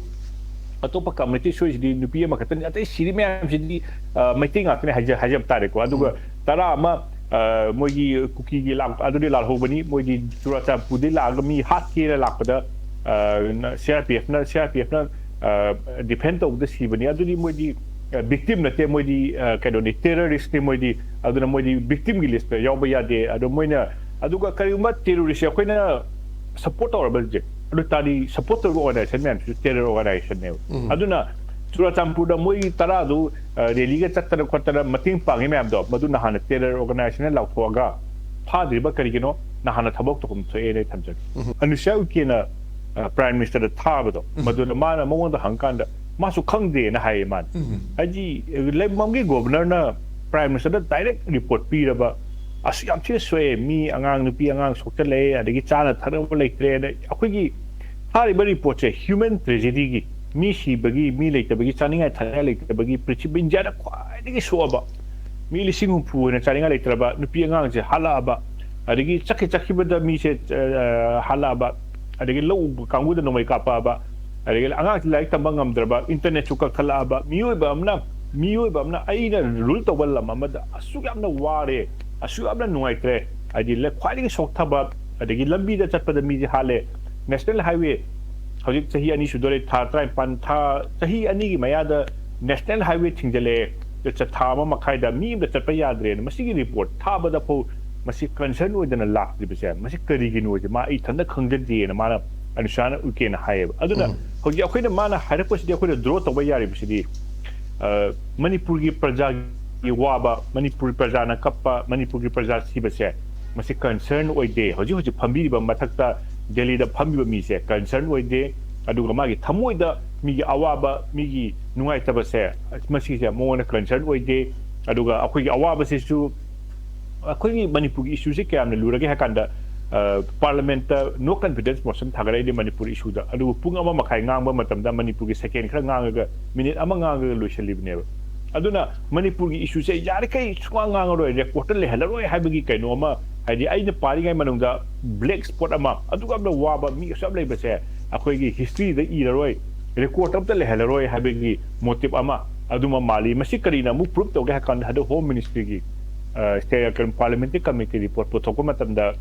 ꯑꯇꯣꯞꯄ ꯀꯝꯃ꯭ꯌꯨꯅꯤꯇꯤ ꯁꯣꯏꯁꯤꯗꯤ ꯅꯨꯄꯤ ꯑꯃꯈꯛꯇꯅꯤ, ꯑꯇꯩ ꯁꯤꯔꯤ ꯃꯌꯥꯝꯁꯤꯗꯤ, ꯑ, ꯃꯩꯇꯩ ꯉꯥꯛꯇꯅꯤ ꯍꯥꯏꯖ-, ꯍꯥꯏꯖꯕ ꯇꯥꯔꯦꯀꯣ꯫ ꯑꯗꯨꯒ ꯎꯝ꯫ ꯇꯔꯥ ꯑꯃ, ꯑ, ꯃꯣꯏꯒꯤ ꯀꯨꯀꯤꯒꯤ ꯂꯥꯛ-, ꯑꯗꯨꯗꯤ ꯂꯥꯜꯍꯧꯕꯅꯤ, ꯃꯣꯏꯗꯤ ꯆꯨꯔꯥꯆꯥꯟꯄꯨꯔꯗꯒꯤ ꯂꯥꯛꯑꯒ ꯃꯤ ꯍꯥꯠꯀꯦꯅ ꯂꯥꯛꯄꯗ, ꯑ, ꯅ-, CRPFꯅ, CRPFꯅ, ꯑ, ꯗꯤꯐꯦꯟ ꯇꯧꯕꯗ ꯁꯤꯕꯅꯤ꯫ ꯑꯗꯨꯗꯤ ꯃꯣꯏꯗꯤ, ꯑ, ꯚꯤꯛꯇꯤꯝ ꯅꯠꯇꯦ, ꯃꯣꯏꯗꯤ, ꯑ, ꯀꯩꯅꯣꯅꯤ, ꯇꯦꯔꯣꯔꯤꯁꯅꯤ ꯃꯣꯏꯗꯤ꯫ ꯑꯗꯨꯅ ꯃꯣꯏꯗꯤ ꯚꯤꯛꯇꯤꯝꯒꯤ ꯂꯤꯁꯇ ꯌꯥꯎꯕ ꯌꯥꯗꯦ꯫ ꯑꯗꯣ ꯃꯣꯏꯅ, ꯑꯗꯨꯒ ꯀꯔꯤꯒꯨꯝꯕ ꯇꯦꯔꯣꯔꯤꯁꯁꯦ ꯑꯩꯈꯣꯏꯅ ꯁꯄꯣꯔꯠ ꯇꯧꯔꯕꯁꯦ, ꯑꯗꯨ ꯇꯥꯔꯗꯤ ꯁꯄꯣꯔꯠ ꯇꯧꯔꯤꯕ ꯑꯣꯔꯒꯅꯥꯏꯖꯦꯁꯟ ꯃꯌꯥꯝꯁꯤꯁꯨ ꯇꯦꯔꯣꯔ ꯑꯣꯔꯒꯅꯥꯏꯖꯦꯁꯟꯅꯦꯕ꯫ ꯎꯝ꯫ ꯑꯗꯨꯅ ꯆꯨꯔꯥꯆꯥꯟꯄꯨꯔꯗ ꯃꯣꯏ ꯇꯔꯥꯗꯨ, ꯑ, ꯔꯦꯂꯤꯒ ꯆꯠꯇꯅ ꯈꯣꯠꯇꯅ ꯃꯇꯦꯡ ꯄꯥꯡꯉꯤ ꯃꯌꯥꯝꯗꯣ, ꯃꯗꯨ ꯅꯍꯥꯟꯅ ꯇꯦꯔꯣꯔ ꯑꯣꯔꯒꯅꯥꯏꯖꯦꯁꯟꯅ ꯂꯥꯎꯊꯣꯛꯑꯒ ꯐꯥꯗ꯭ꯔꯤꯕ ꯀꯔꯤꯒꯤꯅꯣ? ꯅꯍꯥꯟꯅ ꯊꯕꯛ ꯇꯧꯐꯝ ꯊꯣꯛꯑꯦꯅ ꯑꯩ ꯊꯝꯖꯒꯦ꯫ ꯎꯝ꯫ ꯑꯅꯨꯁ꯭ꯌꯥ ꯎꯏꯀꯦꯅ, ꯑ, ꯄ꯭ꯔꯥꯏꯝ ꯃꯤꯅꯤꯁꯇꯔꯗ ꯊꯥꯕꯗꯣ, ꯎꯝ꯫ ꯃꯗꯨꯗ ꯃꯥꯅ ꯃꯉꯣꯟꯗ ꯍꯪꯀꯥꯟꯗ ꯃꯥꯁꯨ ꯈꯪꯗꯦꯅ ꯍꯥꯏꯌꯦ ꯃꯥꯅ꯫ ꯎꯝ꯫ ꯍꯥꯏꯗꯤ, ꯂꯩꯐꯝꯒꯤ ꯒꯣꯕꯔꯅꯔꯅ ꯄ꯭ꯔꯥꯏꯝ ꯃꯤꯅꯤꯁꯇꯔꯗ ꯗꯥꯏꯔꯦꯛ ꯔꯤꯄꯣꯔꯠ ꯄꯤꯔꯕ, ꯑꯁꯨꯛ ꯌꯥꯝ ꯊꯤꯅ ꯁꯣꯛꯑꯦ, ꯃꯤ ꯑꯉꯥꯡ ꯅꯨꯄꯤ ꯑꯉꯥꯡ ꯁꯣꯛꯆꯜꯂꯛꯑꯦ, ꯑꯗꯒꯤ ꯆꯥꯅ ꯊꯛꯅꯕ ꯂꯩꯇ꯭ꯔꯦ, ꯑꯗ ꯑꯩꯈꯣꯏꯒꯤ ꯊꯥꯔꯤꯕ ꯔꯤꯄꯣꯔꯠꯁꯦ ꯍ꯭ꯌꯨꯃꯦꯟ ꯇ꯭ꯔꯦꯖꯦꯗꯤꯒꯤ, ꯃꯤ ꯁꯤꯕꯒꯤ, ꯃꯤ ꯂꯩꯇꯕꯒꯤ, ꯆꯥꯅꯤꯡꯉꯥꯏ ꯊꯛꯅꯤꯡꯉꯥꯏ ꯂꯩꯇꯕꯒꯤ, ꯄ꯭ꯔꯤꯊꯤꯕꯤ ꯏꯟꯗꯤꯌꯥꯗ ꯈ꯭ꯋꯥꯏꯗꯒꯤ ꯁꯣꯛꯑꯕ, ꯃꯤ ꯂꯤꯁꯤꯡ ꯍꯨꯝꯐꯨ ꯍꯦꯟꯅ ꯆꯥꯅꯤꯡꯉꯥꯏ ꯂꯩꯇ꯭ꯔꯕ, ꯅꯨꯄꯤ ꯑꯉꯥꯡꯁꯦ ꯍꯥꯠꯂꯛꯑꯕ, ꯑꯗꯒꯤ ꯆꯠꯈꯤ ꯆꯠꯈꯤꯕꯗ ꯃꯤꯁꯦ, ꯑ, ꯍꯥꯠꯂꯛꯑꯕ, ꯑꯗꯒꯤ ꯂꯧ ꯎꯕ ꯀꯥꯡꯕꯨꯗ ꯅꯣꯡꯃꯩ ꯀꯥꯞꯄꯛꯑꯕ, ꯑꯗꯒꯤ ꯑꯉꯥꯡꯁꯤ ꯂꯥꯏꯔꯤꯛ ꯇꯝꯕ ꯉꯝꯗ꯭ꯔꯕ, ꯏꯟꯇꯔꯅꯦꯠꯁꯨ ꯀꯛꯊꯠꯂꯛꯑꯕ, ꯃꯤꯑꯣꯏꯕ ꯑꯃꯅ, ꯃꯤꯑꯣꯏꯕ ꯑꯃꯅ ꯑꯩꯅ ꯔꯨꯜ ꯇꯧꯕ ꯂꯝ ꯑꯃꯗ ꯑꯁꯨꯛ ꯌꯥꯝꯅ ꯋꯥꯔꯦ, ꯑꯁꯨꯛ ꯌꯥꯝꯅ ꯅꯨꯡꯉꯥꯏꯇ꯭ꯔꯦ, ꯍꯥꯏꯗꯤ ꯂ-, ꯈ꯭ꯋꯥꯏꯗꯒꯤ ꯁꯣꯛꯊꯕ, ꯑꯗꯒꯤ ꯂꯝꯕꯤꯗ ꯆꯠꯄꯗ ꯃꯤꯁꯦ ꯍꯥꯠꯂꯦ, ꯅꯦꯁꯅꯦꯜ ꯍꯥꯏꯋꯦ ꯍꯧꯖꯤꯛ ꯆꯍꯤ ꯑꯅꯤ ꯁꯨꯗꯣꯔꯦ, ꯊꯥ ꯇꯔꯥꯅꯤꯄꯥꯟ, ꯊꯥ, ꯆꯍꯤ ꯑꯅꯤꯒꯤ ꯃꯌꯥꯗ ꯅꯦꯁꯅꯦꯜ ꯍꯥꯏꯋꯦ ꯊꯤꯡꯖꯤꯜꯂꯛꯑꯦ, ꯆ-, ꯊꯥ ꯑꯃ ꯃꯈꯥꯏꯗ ꯃꯤ ꯑꯝꯇ ꯆꯠꯄ ꯌꯥꯗ꯭ꯔꯦꯅ꯫ ꯃꯁꯤꯒꯤ ꯔꯤꯄꯣꯔꯠ ꯊꯥꯕꯗ ꯐꯥꯎ ꯃꯁꯤ ꯀꯟꯁꯔꯟ ꯑꯣꯏꯗꯅ ꯂꯥꯛꯇ꯭ꯔꯤꯕꯁꯦ, ꯃꯁꯤ ꯀꯔꯤꯒꯤꯅꯣꯁꯦ ꯃꯥ ꯑꯩ ꯏꯊꯟꯇ ꯈꯪꯖꯗꯦꯅ ꯃꯥꯅ, ꯑꯅꯨꯁ꯭ꯌꯥꯅ ꯎꯏꯀꯦꯅ ꯍꯥꯏꯌꯦꯕ꯫ ꯑꯗꯨꯅ ꯎꯝ꯫ ꯍꯧꯖꯤꯛ ꯑꯩꯈꯣꯏꯅ ꯃꯥꯅ ꯍꯥꯏꯔꯛꯄꯁꯤꯗꯤ ꯑꯩꯈꯣꯏꯅ ꯗ꯭ꯔꯣ ꯇꯧꯕ ꯌꯥꯔꯤꯕꯁꯤꯗꯤ, ꯑ, ꯃꯅꯤꯄꯨꯔꯒꯤ ꯄ꯭ꯔꯖꯥꯒꯤ ꯋꯥꯕ, ꯃꯅꯤꯄꯨꯔ ꯄ꯭ꯔꯖꯥꯅ ꯀꯞꯄ, ꯃꯅꯤꯄꯨꯔꯒꯤ ꯄ꯭ꯔꯖꯥ ꯁꯤꯕꯁꯦ, ꯃꯁꯤ ꯀꯟꯁꯔꯟ ꯑꯣꯏꯗꯦ꯫ ꯍꯧꯖꯤꯛ ꯍꯧꯖꯤꯛ ꯐꯝꯕꯤꯔꯤꯕ ꯃꯊꯛꯇ ꯗꯦꯜꯂꯤꯗ ꯐꯝꯃꯤꯕ ꯃꯤꯁꯦ ꯀꯟꯁꯔꯟ ꯑꯣꯏꯗꯦ꯫ ꯑꯗꯨꯒ ꯃꯥꯒꯤ ꯊꯃꯣꯏꯗ ꯃꯤꯒꯤ ꯑꯋꯥꯕ, ꯃꯤꯒꯤ ꯅꯨꯡꯉꯥꯏꯇꯕꯁꯦ, ꯃꯁꯤꯁꯦ ꯃꯉꯣꯟꯗ ꯀꯟꯁꯔꯟ ꯑꯣꯏꯗꯦ꯫ ꯑꯗꯨꯒ ꯑꯩꯈꯣꯏꯒꯤ ꯑꯋꯥꯕꯁꯤꯁꯨ, ꯑꯩꯈꯣꯏꯒꯤ ꯃꯅꯤꯄꯨꯔꯒꯤ ꯏꯁꯨꯁꯦ ꯀꯌꯥꯝꯅ ꯂꯨꯔꯒꯦ ꯍꯥꯏ ꯀꯥꯟꯗ, ꯑ, ꯄꯥꯔꯂꯤꯌꯥꯃꯦꯟꯠꯇ ꯅꯣ ꯀꯟꯐꯤꯗꯦꯟꯁ ꯃꯣꯁꯟ ꯊꯥꯒꯠꯂꯛꯏꯅꯦ ꯃꯅꯤꯄꯨꯔ ꯏꯁꯨꯗ꯫ ꯑꯗꯨꯕꯨ ꯄꯨꯡ ꯑꯃ ꯃꯈꯥꯏ ꯉꯥꯡꯕ ꯃꯇꯝꯗ ꯃꯅꯤꯄꯨꯔꯒꯤ ꯁꯦꯀꯦꯟ ꯈꯔ ꯉꯥꯡꯉꯒ, ꯃꯤꯅꯤꯠ ꯑꯃ ꯉꯥꯡꯉꯒ ꯂꯣꯏꯁꯤꯜꯂꯤꯕꯅꯦꯕ꯫ ꯑꯗꯨꯅ ꯃꯅꯤꯄꯨꯔꯒꯤ ꯏꯁꯨꯁꯦ ꯌꯥꯔꯤꯈꯩ ꯁꯨꯡꯉꯥꯡ ꯉꯥꯡꯉꯔꯣꯏ, ꯔꯦꯀꯣꯔꯠꯇ ꯂꯩꯍꯜꯂꯔꯣꯏ ꯍꯥꯏꯕꯒꯤ ꯀꯩꯅꯣ ꯑꯃ, ꯍꯥꯏꯗꯤ ꯑꯩꯅ ꯄꯥꯔꯤꯉꯩ ꯃꯅꯨꯡꯗ ꯕ꯭ꯂꯦꯛ ꯁ꯭ꯄꯣꯠ ꯑꯃ, ꯑꯗꯨꯛ ꯌꯥꯝꯅ ꯋꯥꯕ ꯃꯤ ꯑꯁꯨꯛ ꯌꯥꯝ ꯂꯩꯕꯁꯦ ꯑꯩꯈꯣꯏꯒꯤ ꯍꯤꯁꯇ꯭ꯔꯤꯗ ꯏꯔꯔꯣꯏ꯫ ꯔꯦꯀꯣꯔꯗ ꯑꯝꯇ ꯂꯩꯍꯜꯂꯔꯣꯏ ꯍꯥꯏꯕꯒꯤ ꯃꯣꯇꯤꯞ ꯑꯃ ꯑꯗꯨꯃ ꯃꯥꯜꯂꯤ꯫ ꯃꯁꯤ ꯀꯔꯤꯅ ꯑꯃꯨꯛ ꯄ꯭ꯔꯨꯞ ꯇꯧꯒꯦ ꯍꯥꯏ ꯀꯥꯟꯗ, ꯍꯟꯗꯛ ꯍꯣꯝ ꯃꯤꯅꯤꯁꯇ꯭ꯔꯤꯒꯤ ꯄꯥꯔꯂꯤꯌꯥꯃꯦꯟꯇꯔꯤ ꯀꯃꯤꯇꯤ ꯔꯤꯄꯣꯔꯠ ꯄꯨꯊꯣꯛꯄ ꯃꯇꯝꯗ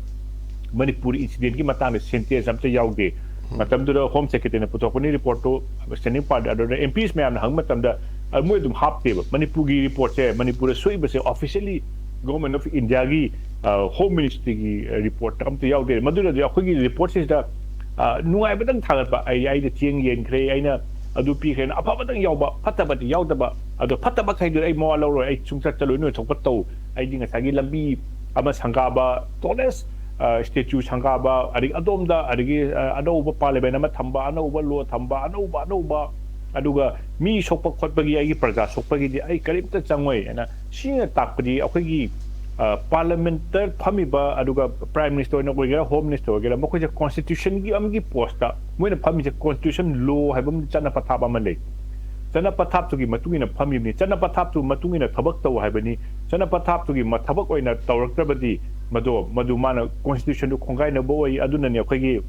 ꯃꯅꯤꯄꯨꯔ ꯏꯟꯁꯤꯗꯦꯟꯒꯤ ꯃꯇꯥꯡꯗ ꯁꯦꯟꯇꯦꯟꯁ ꯑꯝꯇ ꯌꯥꯎꯗꯦ꯫ ꯃꯇꯝꯗꯨꯗ ꯍꯣꯝ ꯁꯦꯀ꯭ꯔꯦꯇꯔꯤꯅ ꯄꯨꯊꯣꯛꯄꯅꯤ ꯔꯤꯄꯣꯔꯠꯇꯨ, ꯁ꯭ꯇꯦꯟꯗꯤꯡ ꯄꯥꯔꯇꯤ ꯑꯗꯨꯗ ꯑꯦꯝ ꯄꯤꯁ ꯃꯌꯥꯝꯅ ꯍꯪꯕ ꯃꯇꯝꯗ, "ꯑ, ꯃꯣꯏ ꯑꯗꯨꯝ ꯍꯥꯞꯇꯦꯕ꯫ ꯃꯅꯤꯄꯨꯔꯒꯤ ꯔꯤꯄꯣꯔꯠꯁꯦ, ꯃꯅꯤꯄꯨꯔꯗ ꯁꯣꯛꯏꯕꯁꯦ officially Government of Indiaꯒꯤ ꯍꯣꯝ ꯃꯤꯅꯤꯁꯇ꯭ꯔꯤꯒꯤ ꯔꯤꯄꯣꯔꯠꯇ ꯑꯝꯇ ꯌꯥꯎꯗꯦ꯫ ꯃꯗꯨꯅꯗꯤ ꯑꯩꯈꯣꯏꯒꯤ ꯔꯤꯄꯣꯔꯠꯁꯤꯗ, ꯑ, ꯅꯨꯡꯉꯥꯏꯕꯗꯪ ꯊꯥꯒꯠꯄ, ꯑꯩ, ꯑꯩꯅ ꯆꯦꯡ ꯌꯦꯟꯈ꯭ꯔꯦ, ꯑꯩꯅ ꯑꯗꯨ ꯄꯤꯈ꯭ꯔꯦꯅ ꯑꯐꯕꯗꯪ ꯌꯥꯎꯕ, ꯐꯠꯇꯕꯗꯤ ꯌꯥꯎꯗꯕ꯫ ꯑꯗꯣ ꯐꯠꯇꯕ ꯃꯈꯩꯗꯨꯗꯤ ꯑꯩ ꯃꯋꯥ ꯂꯧꯔꯣꯏ, ꯑꯩ ꯁꯨꯡꯆꯠ ꯆꯠꯂꯣꯏ, ꯅꯣꯏ ꯊꯣꯛꯄ ꯇꯧ꯫ ꯑꯩꯗꯤ ꯉꯁꯥꯏꯒꯤ ꯂꯝꯕꯤ ꯑꯃ ꯁꯪꯒꯥꯕ, tallest ꯁ꯭ꯇꯦꯆꯨ ꯁꯪꯒꯥꯕ, ꯑꯗꯒꯤ ꯑꯗꯣꯝꯗ, ꯑꯗꯒꯤ, ꯑ, ꯑꯅꯧꯕ ꯄꯥꯔꯂꯤꯌꯥꯃꯦꯟ ꯑꯃ ꯊꯝꯕ, ꯑꯅꯧꯕ ꯂꯣ ꯊꯝꯕ, ꯑꯅꯧꯕ, ꯑꯅꯧꯕ, ꯑꯗꯨꯒ ꯃꯤ ꯁꯣꯛꯄ ꯈꯣꯠꯄꯒꯤ, ꯑꯩꯒꯤ ꯄ꯭ꯔꯖꯥ ꯁꯣꯛꯄꯒꯤꯗꯤ ꯑꯩ ꯀꯔꯤꯝꯇ ꯆꯪꯉꯣꯏ" ꯍꯥꯏꯅ꯫ ꯁꯤꯅ ꯇꯥꯛꯄꯗꯤ ꯑꯩꯈꯣꯏꯒꯤ, ꯑ, ꯄꯥꯔꯂꯤꯌꯥꯃꯦꯟꯇꯔ ꯐꯝꯃꯤꯕ, ꯑꯗꯨꯒ ꯄ꯭ꯔꯥꯏꯝ ꯃꯤꯅꯤꯁꯇꯔ ꯑꯣꯏꯅ ꯑꯣꯏꯒꯦꯔꯥ, ꯍꯣꯝ ꯃꯤꯅꯤꯁꯇꯔ ꯑꯣꯏꯒꯦꯔꯥ, ꯃꯈꯣꯏꯁꯦ ꯀꯣꯟꯁꯇꯤꯇ꯭ꯌꯨꯁꯟꯒꯤ ꯑꯃꯒꯤ ꯄꯣꯁꯇ, ꯃꯣꯏꯅ ꯐꯝꯃꯤꯁꯦ ꯀꯣꯟꯁꯇꯤꯇ꯭ꯌꯨꯁꯟ ꯂꯣ ꯍꯥꯏꯕ ꯑꯃ, ꯆꯠꯅ ꯄꯊꯥꯞ ꯑꯃ ꯂꯩ꯫ ꯆꯠꯅ ꯄꯊꯥꯞꯇꯨꯒꯤ ꯃꯇꯨꯡ ꯏꯟꯅ ꯐꯝꯃꯤꯕꯅꯤ, ꯆꯠꯅ ꯄꯊꯥꯞꯇꯨ ꯃꯇꯨꯡ ꯏꯟꯅ ꯊꯕꯛ ꯇꯧ ꯍꯥꯏꯕꯅꯤ꯫ ꯆꯠꯅ ꯄꯊꯥꯞꯇꯨꯒꯤ ꯃ-, ꯊꯕꯛ ꯑꯣꯏꯅ ꯇꯧꯔꯛꯇ꯭ꯔꯕꯗꯤ ꯃꯗꯣ, ꯃꯗꯨ ꯃꯥꯅ ꯀꯣꯟꯁꯇꯤꯇ꯭ꯌꯨꯁꯟꯗꯨ ꯈꯣꯡꯒꯥꯏꯅꯕ ꯑꯣꯏ꯫ ꯑꯗꯨꯅꯅꯤ ꯑꯩꯈꯣꯏꯒꯤ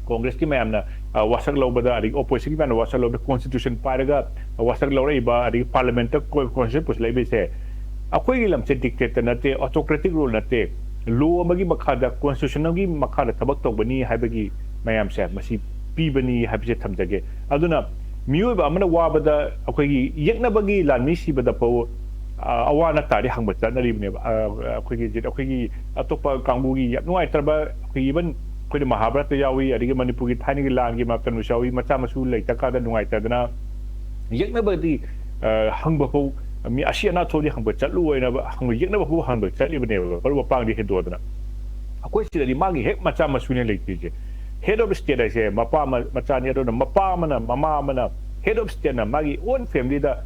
ꯀꯣꯡꯒ꯭ꯔꯦꯁꯀꯤ ꯃꯌꯥꯝꯅ, ꯑ, ꯋꯥꯁꯛ ꯂꯧꯕꯗ, ꯑꯗꯒꯤ ꯑꯣꯄꯣꯖꯤꯁꯟꯒꯤ ꯃꯌꯥꯝꯅ ꯋꯥꯁꯛ ꯂꯧꯕꯗ, ꯀꯣꯟꯁꯇꯤꯇ꯭ꯌꯨꯁꯟ ꯄꯥꯏꯔꯒ ꯋꯥꯁꯛ ꯂꯧꯔꯛꯏꯕ, ꯑꯗꯒꯤ ꯄꯥꯔꯂꯤꯌꯥꯃꯦꯟꯇ ꯀꯣ-, ꯀꯣꯟꯁꯇꯤꯇ꯭ꯌꯨꯁꯟ ꯄꯨꯁꯤꯜꯂꯛꯏꯕꯁꯦ꯫ ꯑꯩꯈꯣꯏꯒꯤ ꯂꯝꯁꯦ ꯗꯤꯛꯇꯦꯇꯔ ꯅꯠꯇꯦ, ꯑꯣꯇꯣꯀ꯭ꯔꯦꯇꯤꯛ ꯔꯨꯜ ꯅꯠꯇꯦ, ꯂꯣ ꯑꯃꯒꯤ ꯃꯈꯥꯗ, ꯀꯣꯟꯁꯇꯤꯇ꯭ꯌꯨꯁꯟ ꯑꯃꯒꯤ ꯃꯈꯥꯗ ꯊꯕꯛ ꯇꯧꯕꯅꯤ ꯍꯥꯏꯕꯒꯤ ꯃꯌꯥꯝꯁꯦ ꯃꯁꯤ ꯄꯤꯕꯅꯤ ꯍꯥꯏꯕꯁꯦ ꯊꯝꯖꯒꯦ꯫ ꯑꯗꯨꯅ ꯃꯤꯑꯣꯏꯕ ꯑꯃꯅ ꯋꯥꯕꯗ, ꯑꯩꯈꯣꯏꯒꯤ ꯌꯦꯛꯅꯕꯒꯤ ꯂꯥꯟꯃꯤ ꯁꯤꯕꯗ ꯐꯥꯎ, ꯑ, ꯑꯋꯥ ꯑꯅꯥ ꯇꯥꯔꯗꯤ ꯍꯪꯕ ꯆꯠꯅꯔꯤꯕꯅꯦꯕ꯫ ꯑ, ꯑꯩꯈꯣꯏꯒꯤ, ꯑꯩꯈꯣꯏꯒꯤ ꯑꯇꯣꯞꯄ ꯀꯥꯡꯕꯨꯒꯤ ꯌꯥꯝ ꯅꯨꯡꯉꯥꯏꯇ꯭ꯔꯕ, ꯑꯩꯈꯣꯏ even ꯑꯩꯈꯣꯏꯅ ꯃꯍꯥꯚꯥꯔꯠꯇ ꯌꯥꯎꯏ, ꯑꯗꯒꯤ ꯃꯅꯤꯄꯨꯔꯒꯤ ꯊꯥꯏꯅꯒꯤ ꯂꯥꯟꯒꯤ ꯃꯇꯝꯗꯁꯨ ꯌꯥꯎꯏ, ꯃꯆꯥ ꯃꯁꯨ ꯂꯩꯇ ꯀꯥꯟꯗ ꯅꯨꯡꯉꯥꯏꯇꯗꯅ ꯌꯦꯛꯅꯕꯗꯤ, ꯑ, ꯍꯪꯕ ꯐꯥꯎ, ꯃꯤ ꯑꯁꯤ ꯑꯅꯥ ꯊꯣꯛꯑꯗꯤ ꯍꯪꯕ ꯆꯠꯂꯨ ꯍꯥꯏꯅ ꯍꯪꯕ, ꯌꯦꯛꯅꯕ ꯐꯥꯎ ꯍꯪꯕ ꯆꯠꯂꯤꯕꯅꯦꯕ, ꯃꯔꯨꯞ ꯃꯄꯥꯡꯗꯤ ꯍꯦꯟꯗꯣꯛꯑꯗꯅ꯫ ꯑꯩꯈꯣꯏ ꯁꯤꯗꯗꯤ ꯃꯥꯒꯤ ꯍꯦꯛ ꯃꯆꯥ ꯃꯁꯨꯅꯦ ꯂꯩꯇ꯭ꯔꯤꯁꯦ꯫ Head of state ꯍꯥꯏꯁꯦ ꯃꯄꯥ ꯑꯃ ꯃꯆꯥꯅꯤ, ꯑꯗꯨꯅ ꯃꯄꯥ ꯑꯃꯅ, ꯃꯃꯥ ꯑꯃꯅ, head of stateꯅ ꯃꯥꯒꯤ own familyꯗ,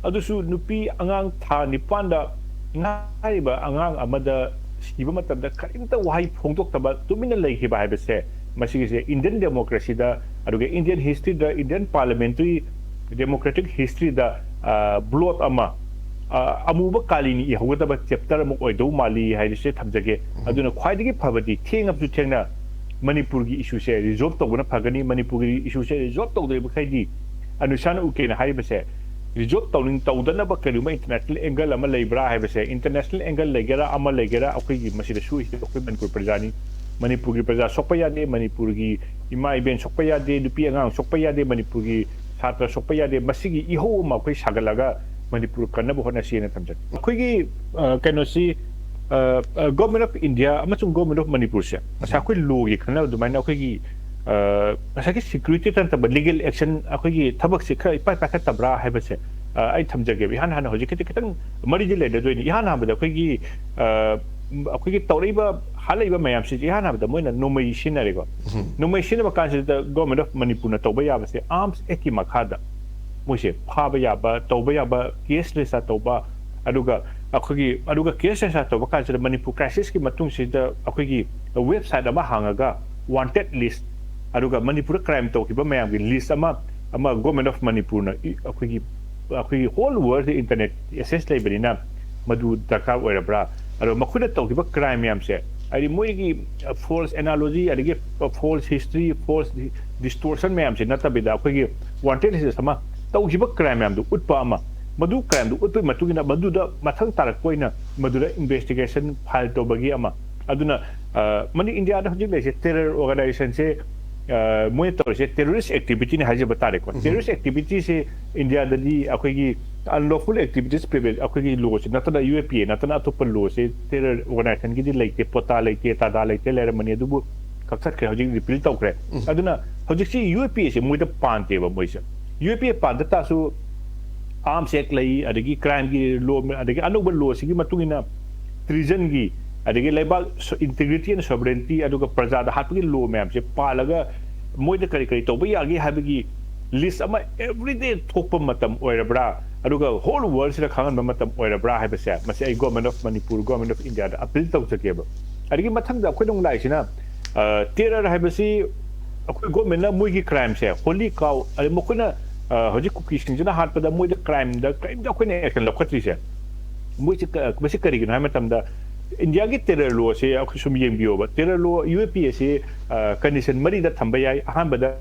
ꯑꯗꯨꯁꯨ ꯅꯨꯄꯤ ꯑꯉꯥꯡ ꯊꯥ ꯅꯤꯄꯥꯟꯗ ꯉꯥꯏꯔꯤꯕ ꯑꯉꯥꯡ ꯑꯃꯗ ꯁꯤꯕ ꯃꯇꯝꯗ ꯀꯔꯤꯝꯇ ꯋꯥꯍꯩ ꯐꯣꯡꯗꯣꯛꯇꯕ ꯇꯨꯃꯤꯟꯅ ꯂꯩꯈꯤꯕ ꯍꯥꯏꯕꯁꯦ, ꯃꯁꯤꯒꯤꯁꯦ Indian democracyꯗ, ꯑꯗꯨꯒ Indian historyꯗ, Indian parliamentary democratic historyꯗ, ꯑ, blot ꯑꯃ, ꯑ, ꯑꯃꯨꯕ ꯀꯥꯂꯤꯅ ꯏꯍꯧꯒꯗꯕ chapter ꯑꯃ ꯑꯣꯏꯗꯧ ꯃꯥꯜꯂꯤ ꯍꯥꯏꯕꯁꯦ ꯊꯝꯖꯒꯦ꯫ ꯑꯗꯨꯅ ꯈ꯭ꯋꯥꯏꯗꯒꯤ ꯐꯕꯗꯤ ꯊꯦꯡꯉꯕꯁꯨ ꯊꯦꯡꯅ ꯃꯅꯤꯄꯨꯔꯒꯤ ꯏꯁꯨꯁꯦ ꯔꯤꯖꯣꯜꯕ ꯇꯧꯕꯅ ꯐꯒꯅꯤ꯫ ꯃꯅꯤꯄꯨꯔꯒꯤ ꯏꯁꯨꯁꯦ ꯔꯤꯖꯣꯜꯕ ꯇꯧꯗ꯭ꯔꯤꯕ ꯃꯈꯩꯗꯤ ꯑꯅꯨꯁꯥꯟ ꯎꯀꯦꯅ ꯍꯥꯏꯔꯤꯕꯁꯦ ꯔꯤꯖꯣꯜꯕ ꯇꯧꯅꯤꯡ ꯇꯧꯗꯅꯕ ꯀꯔꯤꯒꯨꯝꯕ ꯏꯟꯇꯔꯅꯦꯁꯅꯦꯜ ꯑꯦꯡꯒꯜ ꯑꯃ ꯂꯩꯕ꯭ꯔꯥ ꯍꯥꯏꯕꯁꯦ, ꯏꯟꯇꯔꯅꯦꯁꯅꯦꯜ ꯑꯦꯡꯒꯜ ꯂꯩꯒꯦꯔꯥ ꯑꯃ ꯂꯩꯒꯦꯔꯥ, ꯑꯩꯈꯣꯏꯒꯤ ꯃꯁꯤꯗ ꯁꯣꯏꯁꯤꯗꯤ ꯑꯩꯈꯣꯏ ꯃꯅꯤꯄꯨꯔ ꯄ꯭ꯔꯖꯥꯅꯤ꯫ ꯃꯅꯤꯄꯨꯔꯒꯤ ꯄ꯭ꯔꯖꯥ ꯁꯣꯛꯄ ꯌꯥꯗꯦ, ꯃꯅꯤꯄꯨꯔꯒꯤ ꯏꯃꯥ ꯏꯕꯦꯟ ꯁꯣꯛꯄ ꯌꯥꯗꯦ, ꯅꯨꯄꯤ ꯑꯉꯥꯡ ꯁꯣꯛꯄ ꯌꯥꯗꯦ, ꯃꯅꯤꯄꯨꯔꯒꯤ ꯁꯥꯇ꯭ꯔ ꯁꯣꯛꯄ ꯌꯥꯗꯦ꯫ ꯃꯁꯤꯒꯤ ꯏꯍꯧ ꯑꯃ ꯑꯩꯈꯣꯏ ꯁꯥꯒꯠꯂꯒ ꯃꯅꯤꯄꯨꯔ ꯀꯟꯅꯕ ꯍꯣꯠꯅꯁꯤꯅ ꯊꯝꯖꯒꯦ꯫ ꯑꯩꯈꯣꯏꯒꯤ ꯑ, ꯀꯩꯅꯣꯁꯤ, ꯒꯣꯔꯃꯦꯟ ꯑꯣꯐ ꯏꯟꯗꯤꯌꯥ ꯑꯃꯁꯨꯡ ꯒꯣꯔꯃꯦꯟ ꯑꯣꯐ ꯃꯅꯤꯄꯨꯔꯁꯦ ꯉꯁꯥꯏ ꯑꯩꯈꯣꯏ ꯂꯣꯒꯤ ꯈꯟꯅꯕ ꯑꯗꯨꯃꯥꯏꯅ ꯑꯩꯈꯣꯏꯒꯤ ꯑ, ꯉꯁꯥꯏꯒꯤ ꯁꯦꯀ꯭ꯌꯨꯔꯤꯇꯤ ꯅꯠꯇꯕ ꯂꯤꯒꯦꯜ ꯑꯦꯛꯁꯟ ꯑꯩꯈꯣꯏꯒꯤ ꯊꯕꯛꯁꯤ ꯈꯔ ꯏꯄꯥꯏ ꯄꯥꯏꯈꯠꯇꯕ꯭ꯔꯥ ꯍꯥꯏꯕꯁꯦ, ꯑ, ꯑꯩ ꯊꯝꯖꯒꯦꯕ꯫ ꯏꯍꯥꯟ ꯍꯥꯟꯅ ꯍꯧꯖꯤꯛꯀꯤꯗꯤ ꯈꯤꯇꯪ ꯃꯔꯤꯗꯤ ꯂꯩꯅꯗꯣꯏꯅꯤ꯫ ꯏꯍꯥꯟ ꯍꯥꯟꯕꯗ ꯑꯩꯈꯣꯏꯒꯤ ꯑ, ꯑꯩꯈꯣꯏꯒꯤ ꯇꯧꯔꯛꯏꯕ ꯍꯥꯠꯂꯛꯏꯕ ꯃꯌꯥꯝꯁꯤ ꯏꯍꯥꯟ ꯍꯥꯟꯕꯗ ꯃꯣꯏꯅ ꯅꯣꯡꯃꯩ ꯁꯤꯖꯤꯟꯅꯔꯦꯀꯣ꯫ ꯅꯣꯡꯃꯩ ꯁꯤꯖꯤꯟꯅꯕ ꯀꯥꯟꯁꯤꯗ ꯒꯣꯔꯃꯦꯟ ꯑꯣꯐ ꯃꯅꯤꯄꯨꯔꯅ ꯇꯧꯕ ꯌꯥꯕꯁꯦ ꯑꯥꯔꯝꯁ ꯑꯦꯛꯀꯤ ꯃꯈꯥꯗ ꯃꯣꯏꯁꯦ ꯐꯥꯕ ꯌꯥꯕ, ꯇꯧꯕ ꯌꯥꯕ, ꯀꯦꯁ ꯔꯦꯖꯤꯁꯇꯔ ꯇꯧꯕ, ꯑꯗꯨꯒ ꯑꯩꯈꯣꯏꯒꯤ, ꯑꯗꯨꯒ ꯀꯦꯁ ꯔꯦꯖꯤꯁꯇꯔ ꯇꯧꯕ ꯀꯥꯟꯁꯤꯗ ꯃꯅꯤꯄꯨꯔ ꯀ꯭ꯔꯥꯏꯁꯤꯁꯀꯤ ꯃꯇꯨꯡꯁꯤꯗ ꯑꯩꯈꯣꯏꯒꯤ ꯋꯦꯕꯁꯥꯏꯠ ꯑꯃ ꯍꯥꯡꯉꯒ ꯋꯥꯟꯇꯦꯠ ꯂꯤꯁ, ꯑꯗꯨꯒ ꯃꯅꯤꯄꯨꯔꯗ ꯀ꯭ꯔꯥꯏꯝ ꯇꯧꯈꯤꯕ ꯃꯌꯥꯝꯒꯤ ꯂꯤꯁ ꯑꯃ, ꯑꯃ ꯒꯣꯔꯃꯦꯟ ꯑꯣꯐ ꯃꯅꯤꯄꯨꯔꯅ ꯏ-, ꯑꯩꯈꯣꯏꯒꯤ, ꯑꯩꯈꯣꯏꯒꯤ ꯍꯣꯜ ꯋꯥꯔꯜꯗ ꯏꯟꯇꯔꯅꯦꯠ ꯑꯦꯛꯁꯦꯁ ꯂꯩꯕꯅꯤꯅ ꯃꯗꯨ ꯗꯔꯀꯥꯔ ꯑꯣꯏꯔꯕ꯭ꯔꯥ? ꯑꯗꯣ ꯃꯈꯣꯏꯅ ꯇꯧꯈꯤꯕ ꯀ꯭ꯔꯥꯏꯝ ꯃꯌꯥꯝꯁꯦ, ꯍꯥꯏꯗꯤ ꯃꯣꯏꯒꯤ ꯐꯣꯜꯁ ꯑꯦꯅꯥꯂꯣꯖꯤ, ꯑꯗꯒꯤ ꯐꯣꯜꯁ ꯍꯤꯁꯇ꯭ꯔꯤ, ꯐꯣꯜꯁ ꯗꯤꯁꯇꯣꯔꯁꯟ ꯃꯌꯥꯝꯁꯦ ꯅꯠꯇꯕꯤꯗ ꯑꯩꯈꯣꯏꯒꯤ ꯋꯥꯟꯇꯦꯠ ꯂꯤꯁ ꯑꯃ, ꯇꯧꯈꯤꯕ ꯀ꯭ꯔꯥꯏꯝ ꯃꯌꯥꯝꯗꯨ ꯎꯠꯄ ꯑꯃ, ꯃꯗꯨ ꯀ꯭ꯔꯥꯏꯝꯗꯨ ꯎꯠꯄꯒꯤ ꯃꯇꯨꯡ ꯏꯟꯅ ꯃꯗꯨꯗ ꯃꯊꯪ ꯇꯥꯔꯛꯄ ꯑꯣꯏꯅ ꯃꯗꯨꯗ ꯏꯟꯚꯦꯁꯇꯤꯒꯦꯁꯟ ꯐꯥꯏꯜ ꯇꯧꯕꯒꯤ ꯑꯃ꯫ ꯑꯗꯨꯅ, ꯑ, ꯃꯅꯤ-, ꯏꯟꯗꯤꯌꯥꯗ ꯍꯧꯖꯤꯛ ꯂꯩꯔꯤꯁꯦ ꯇꯦꯔꯔ ꯑꯣꯔꯒꯅꯥꯏꯖꯦꯁꯟꯁꯦ, ꯑ, ꯃꯣꯏꯅ ꯇꯧꯔꯤꯁꯦ ꯇꯦꯔꯣꯔꯤꯁ ꯑꯦꯛꯇꯤꯚꯤꯇꯤꯅꯤ ꯍꯥꯏꯖꯕ ꯇꯥꯔꯦꯀꯣ꯫ ꯇꯦꯔꯣꯔꯤꯁ ꯑꯦꯛꯇꯤꯚꯤꯇꯤꯁꯦ ꯏꯟꯗꯤꯌꯥꯗꯗꯤ ꯑꯩꯈꯣꯏꯒꯤ ꯑꯟꯂꯣꯐꯨꯜ ꯑꯦꯛꯇꯤꯚꯤꯇꯤꯁ ꯄ꯭ꯔꯤꯚꯦꯟ, ꯑꯩꯈꯣꯏꯒꯤ ꯂꯣꯁꯦ ꯅꯠꯇꯅ, ꯌꯨ ꯑꯦ ꯄꯤ ꯑꯦ ꯅꯠꯇꯅ ꯑꯇꯣꯞꯄ ꯂꯣꯁꯦ ꯇꯦꯔꯔ ꯑꯣꯔꯒꯅꯥꯏꯖꯦꯁꯟꯒꯤꯗꯤ ꯂꯩꯇꯦ, ꯄꯣꯇꯥ ꯂꯩꯇꯦ, ꯇꯥꯗꯥ ꯂꯩꯇꯦ, ꯂꯩꯔꯝꯃꯅꯤ, ꯑꯗꯨꯕꯨ ꯀꯛꯊꯠꯈ꯭ꯔꯦ, ꯍꯧꯖꯤꯛ ꯔꯤꯄꯤꯜ ꯇꯧꯈ꯭ꯔꯦ꯫ ꯑꯗꯨꯅ ꯍꯧꯖꯤꯛꯁꯤ ꯌꯨ ꯑꯦ ꯄꯤ ꯑꯦꯁꯦ ꯃꯣꯏꯗ ꯄꯥꯟꯗꯦꯕ꯫ ꯃꯣꯏꯁꯦ ꯌꯨ ꯑꯦ ꯄꯤ ꯑꯦ ꯄꯥꯟꯗ ꯇꯥꯔꯁꯨ ꯑꯥꯔꯝꯁ ꯑꯦꯛ ꯂꯩ, ꯑꯗꯒꯤ ꯀ꯭ꯔꯥꯏꯝꯒꯤ ꯂꯣ, ꯑꯗꯒꯤ ꯑꯅꯧꯕ ꯂꯣꯁꯤꯒꯤ ꯃꯇꯨꯡ ꯏꯟꯅ ꯇ꯭ꯔꯤꯖꯟꯒꯤ, ꯑꯗꯒꯤ ꯂꯩꯕꯥꯛ ꯏꯟꯇꯤꯒ꯭ꯔꯤꯇꯤ ꯑꯦꯟ ꯁꯣꯕꯔꯦꯟꯇꯤ, ꯑꯗꯨꯒ ꯄ꯭ꯔꯖꯥꯗ ꯍꯥꯠꯄꯒꯤ ꯂꯣ ꯃꯌꯥꯝꯁꯦ ꯄꯥꯜꯂꯒ ꯃꯣꯏꯗ ꯀꯔꯤ ꯀꯔꯤ ꯇꯧꯕ ꯌꯥꯒꯦ ꯍꯥꯏꯕꯒꯤ ꯂꯤꯁ ꯑꯃ ꯑꯦꯕ꯭ꯔꯤꯗꯦ ꯊꯣꯛꯄ ꯃꯇꯝ ꯑꯣꯏꯔꯕ꯭ꯔꯥ, ꯑꯗꯨꯒ ꯍꯣꯜ ꯋꯥꯔꯜꯁꯤꯗ ꯈꯪꯍꯟꯕ ꯃꯇꯝ ꯑꯣꯏꯔꯕ꯭ꯔꯥ ꯍꯥꯏꯕꯁꯦ, ꯃꯁꯤ ꯑꯩ government of Manipur, government of ꯏꯟꯗꯤꯌꯥꯗ ꯑꯄꯤꯜ ꯇꯧꯖꯒꯦꯕ꯫ ꯑꯗꯒꯤ ꯃꯊꯪꯗ ꯑꯩꯈꯣꯏꯅ ꯑꯃꯨꯛ ꯂꯥꯛꯏꯁꯤꯅ, ꯑ, ꯇꯦꯔꯔ ꯍꯥꯏꯕꯁꯤ ꯑꯩꯈꯣꯏ ꯒꯣꯔꯃꯦꯟꯅ ꯃꯣꯏꯒꯤ ꯀ꯭ꯔꯥꯏꯝꯁꯦ ꯍꯣꯂꯤ ꯀꯥꯎ, ꯑꯗꯩ ꯃꯈꯣꯏꯅ, ꯑ, ꯍꯧꯖꯤꯛ ꯀꯨꯀꯤꯁꯤꯡꯁꯤꯅ ꯍꯥꯠꯄꯗ ꯃꯣꯏꯗ ꯀ꯭ꯔꯥꯏꯝꯗ ꯀꯔꯤꯝꯇ ꯑꯩꯈꯣꯏꯅ ꯑꯦꯛꯁꯟ ꯂꯧꯈꯠꯇ꯭ꯔꯤꯁꯦ, ꯃꯣꯏꯁꯤ ꯀ-, ꯃꯁꯤ ꯀꯔꯤꯒꯤꯅꯣ ꯍꯥꯏꯕ ꯃꯇꯝꯗ, ꯏꯟꯗꯤꯌꯥꯒꯤ ꯇꯦꯔꯔ ꯂꯣꯁꯦ ꯑꯩꯈꯣꯏ ꯁꯨꯝ ꯌꯦꯡꯕꯤꯌꯣꯕ꯫ ꯇꯦꯔꯔ ꯂꯣ, ꯌꯨ ꯑꯦ ꯄꯤ ꯑꯦꯁꯤ ꯀꯟꯗꯤꯁꯟ ꯃꯔꯤꯗ ꯊꯝꯕ ꯌꯥꯏ꯫ ꯑꯍꯥꯟꯕꯗ,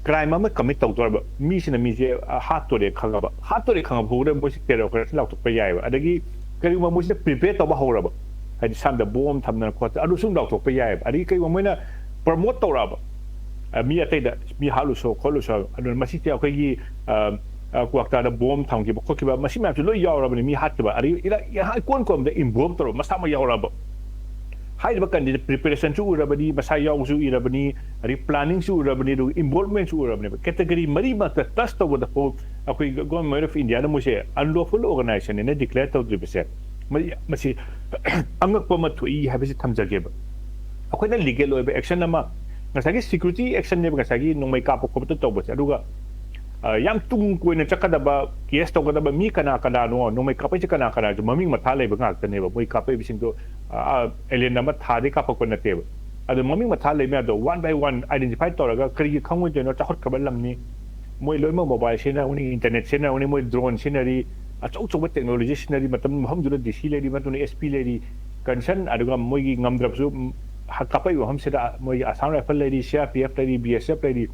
ꯀ꯭ꯔꯥꯏꯝ ꯑꯃ ꯀꯃꯤꯠ ꯇꯧꯗꯣꯔꯕ ꯃꯤꯁꯤꯅ ꯃꯤꯁꯦ, ꯑ, ꯍꯥꯠꯇꯣꯔꯦ ꯈꯪꯉꯕ꯫ ꯍꯥꯠꯇꯣꯔꯦ ꯈꯪꯉꯕ ꯐꯥꯎꯕꯗ ꯃꯣꯏꯁꯤ ꯇꯦꯔꯔ ꯑꯣꯄꯔꯦꯁꯟ ꯂꯥꯎꯊꯣꯛꯄ ꯌꯥꯏꯑꯕ꯫ ꯑꯗꯒꯤ ꯀꯔꯤꯒꯨꯝꯕ ꯃꯣꯏꯁꯤꯅ ꯄ꯭ꯔꯤꯄꯦꯌꯔ ꯇꯧꯕ ꯍꯧꯔꯕ, ꯍꯥꯏꯗꯤ ꯁꯝꯗ ꯕꯣꯝ ꯊꯝꯗꯅ ꯈꯣꯠꯇꯅ, ꯑꯗꯨ ꯁꯨꯝ ꯂꯥꯎꯊꯣꯛꯄ ꯌꯥꯏꯑꯕ꯫ ꯑꯗꯒꯤ ꯀꯔꯤꯒꯨꯝꯕ ꯃꯣꯏꯅ ꯄ꯭ꯔꯃꯣꯠ ꯇꯧꯔꯛꯑꯕ, ꯑ, ꯃꯤ ꯑꯇꯩꯗ, "ꯃꯤ ꯍꯥꯠꯂꯨꯁꯣ, ꯈꯣꯠꯂꯨꯁꯣ", ꯑꯗꯨꯅ ꯃꯁꯤꯁꯦ ꯑꯩꯈꯣꯏꯒꯤ, ꯑ, ꯑ, ꯀ꯭ꯋꯥꯛꯇꯥꯗ ꯕꯣꯝ ꯊꯝꯈꯤꯕ ꯈꯣꯠꯈꯤꯕ, ꯃꯁꯤ ꯃꯌꯥꯝꯁꯦ ꯂꯣꯏ ꯌꯥꯎꯔꯕꯅꯤ꯫ ꯃꯤ ꯍꯥꯠꯈꯤꯕ, ꯑꯗꯒꯤ ꯏꯔꯥ-, ꯏꯍꯥꯟ ꯏꯀꯣꯟ ꯀꯣꯟꯕꯗ ꯏꯟꯚꯣꯜꯕ ꯇꯧꯔꯕ ꯃꯁꯥꯃꯛ ꯌꯥꯎꯔꯕ꯫ ꯍꯥꯏꯔꯤꯕ ꯀꯟꯗꯤꯁꯟ, ꯄ꯭ꯔꯤꯄꯦꯔꯦꯁꯟꯁꯨ ꯎꯔꯕꯅꯤ, ꯃꯁꯥ ꯌꯥꯎꯕꯁꯨ ꯏꯔꯕꯅꯤ, ꯑꯗꯒꯤ ꯄ꯭ꯂꯥꯅꯤꯡꯁꯨ ꯎꯔꯕꯅꯤ, ꯑꯗꯨꯒ ꯏꯟꯚꯣꯜꯕꯃꯦꯟꯁꯨ ꯎꯔꯕꯅꯦꯕ꯫ ꯀꯦꯇꯒꯣꯔꯤ ꯃꯔꯤꯃꯛꯇ ꯇꯁ ꯇꯧꯕꯗ ꯐꯥꯎ ꯑꯩꯈꯣꯏ ꯒꯣꯔꯃꯦꯟ ꯑꯣꯐ ꯏꯟꯗꯤꯌꯥꯅ ꯃꯣꯏꯁꯦ ꯑꯟꯂꯣꯐꯨꯜ ꯑꯣꯔꯒꯅꯥꯏꯖꯦꯁꯟ ꯍꯥꯏꯅ ꯗꯤꯀ꯭ꯂꯦꯌꯔ ꯇꯧꯗ꯭ꯔꯤꯕꯁꯦ, ꯃ-, ꯃꯁꯤ ꯑꯉꯛꯄ ꯑꯃ ꯊꯣꯛꯏ ꯍꯥꯏꯕꯁꯤ ꯊꯝꯖꯒꯦꯕ꯫ ꯑꯩꯈꯣꯏꯅ ꯂꯤꯒꯦꯜ ꯑꯣꯏꯕ ꯑꯦꯛꯁꯟ ꯑꯃ, ꯉꯁꯥꯏꯒꯤ ꯁꯤꯀ꯭ꯌꯨꯔꯤꯇꯤ ꯑꯦꯛꯁꯟꯅꯦꯕ, ꯉꯁꯥꯏꯒꯤ ꯅꯣꯡꯃꯩ ꯀꯥꯞꯄ ꯈꯣꯠꯄ ꯇꯧꯕꯁꯦ, ꯑꯗꯨꯒ, ꯑ, ꯌꯥꯝ ꯇꯨꯡ ꯀꯣꯏꯅ ꯆꯠꯀꯗꯕ, ꯀꯦꯁ ꯇꯧꯒꯗꯕ ꯃꯤ ꯀꯅꯥ ꯀꯅꯥꯅꯣ, ꯅꯣꯡꯃꯩ ꯀꯥꯞꯄꯛꯏꯁꯦ ꯀꯅꯥ ꯀꯅꯥꯅꯣ, ꯃꯃꯤꯡ ꯃꯊꯥ ꯂꯩꯕ ꯉꯥꯛꯇꯅꯦꯕ꯫ ꯃꯣꯏ ꯀꯥꯞꯄꯛꯏꯕꯁꯤꯡꯗꯣ, ꯑ, ꯑ, ꯑꯦꯂꯤꯌꯟ ꯑꯃ ꯊꯥꯗꯩ ꯀꯥꯞꯄꯛꯄ ꯅꯠꯇꯦꯕ꯫ ꯑꯗꯣ ꯃꯃꯤꯡ ꯃꯊꯥ ꯂꯩ ꯃꯌꯥꯝꯗꯣ ꯋꯥꯟ ꯕꯥꯏ ꯋꯥꯟ ꯑꯥꯏꯗꯦꯟꯇꯤꯐꯥꯏ ꯇꯧꯔꯒ, ꯀꯔꯤꯒꯤ ꯈꯪꯉꯣꯏꯗꯣꯏꯅꯣ? ꯆꯥꯎꯈꯠꯈ꯭ꯔꯕ ꯂꯝꯅꯤ꯫ ꯃꯣꯏ ꯂꯣꯏꯅꯃꯛ ꯃꯣꯕꯥꯏꯜ ꯁꯤꯖꯤꯟꯅꯔꯝꯒꯅꯤ, ꯏꯟꯇꯔꯅꯦꯠ ꯁꯤꯖꯤꯟꯅꯔꯝꯒꯅꯤ, ꯃꯣꯏ ꯗ꯭ꯔꯣꯟ ꯁꯤꯖꯤꯟꯅꯔꯤ, ꯑꯆꯧ ꯑꯆꯧꯕ ꯇꯦꯛꯅꯣꯂꯣꯖꯤ ꯁꯤꯖꯤꯟꯅꯔꯤ꯫ ꯃꯇꯝ, ꯃꯐꯝꯗꯨꯗ ꯗꯤ ꯁꯤ ꯂꯩꯔꯤ, ꯃꯇꯝꯗꯨꯗ ꯑꯦꯁ ꯄꯤ ꯂꯩꯔꯤ, ꯀꯟꯁꯔꯟ, ꯑꯗꯨꯒ ꯃꯣꯏꯒꯤ ꯉꯝꯗ꯭ꯔꯕꯁꯨ, ꯎꯝ, ꯍ-, ꯀꯥꯞꯄꯛꯏꯕ ꯃꯐꯝꯁꯤꯗ ꯃꯣꯏꯒꯤ ꯑꯁꯥꯝ ꯔꯥꯏꯐꯜ ꯂꯩꯔꯤ, ꯁꯤ ꯑꯥꯔ ꯄꯤ ꯑꯦꯐ ꯂꯩꯔꯤ, ꯕꯤ ꯑꯦꯁ ꯑꯦꯐ ꯂꯩꯔꯤ,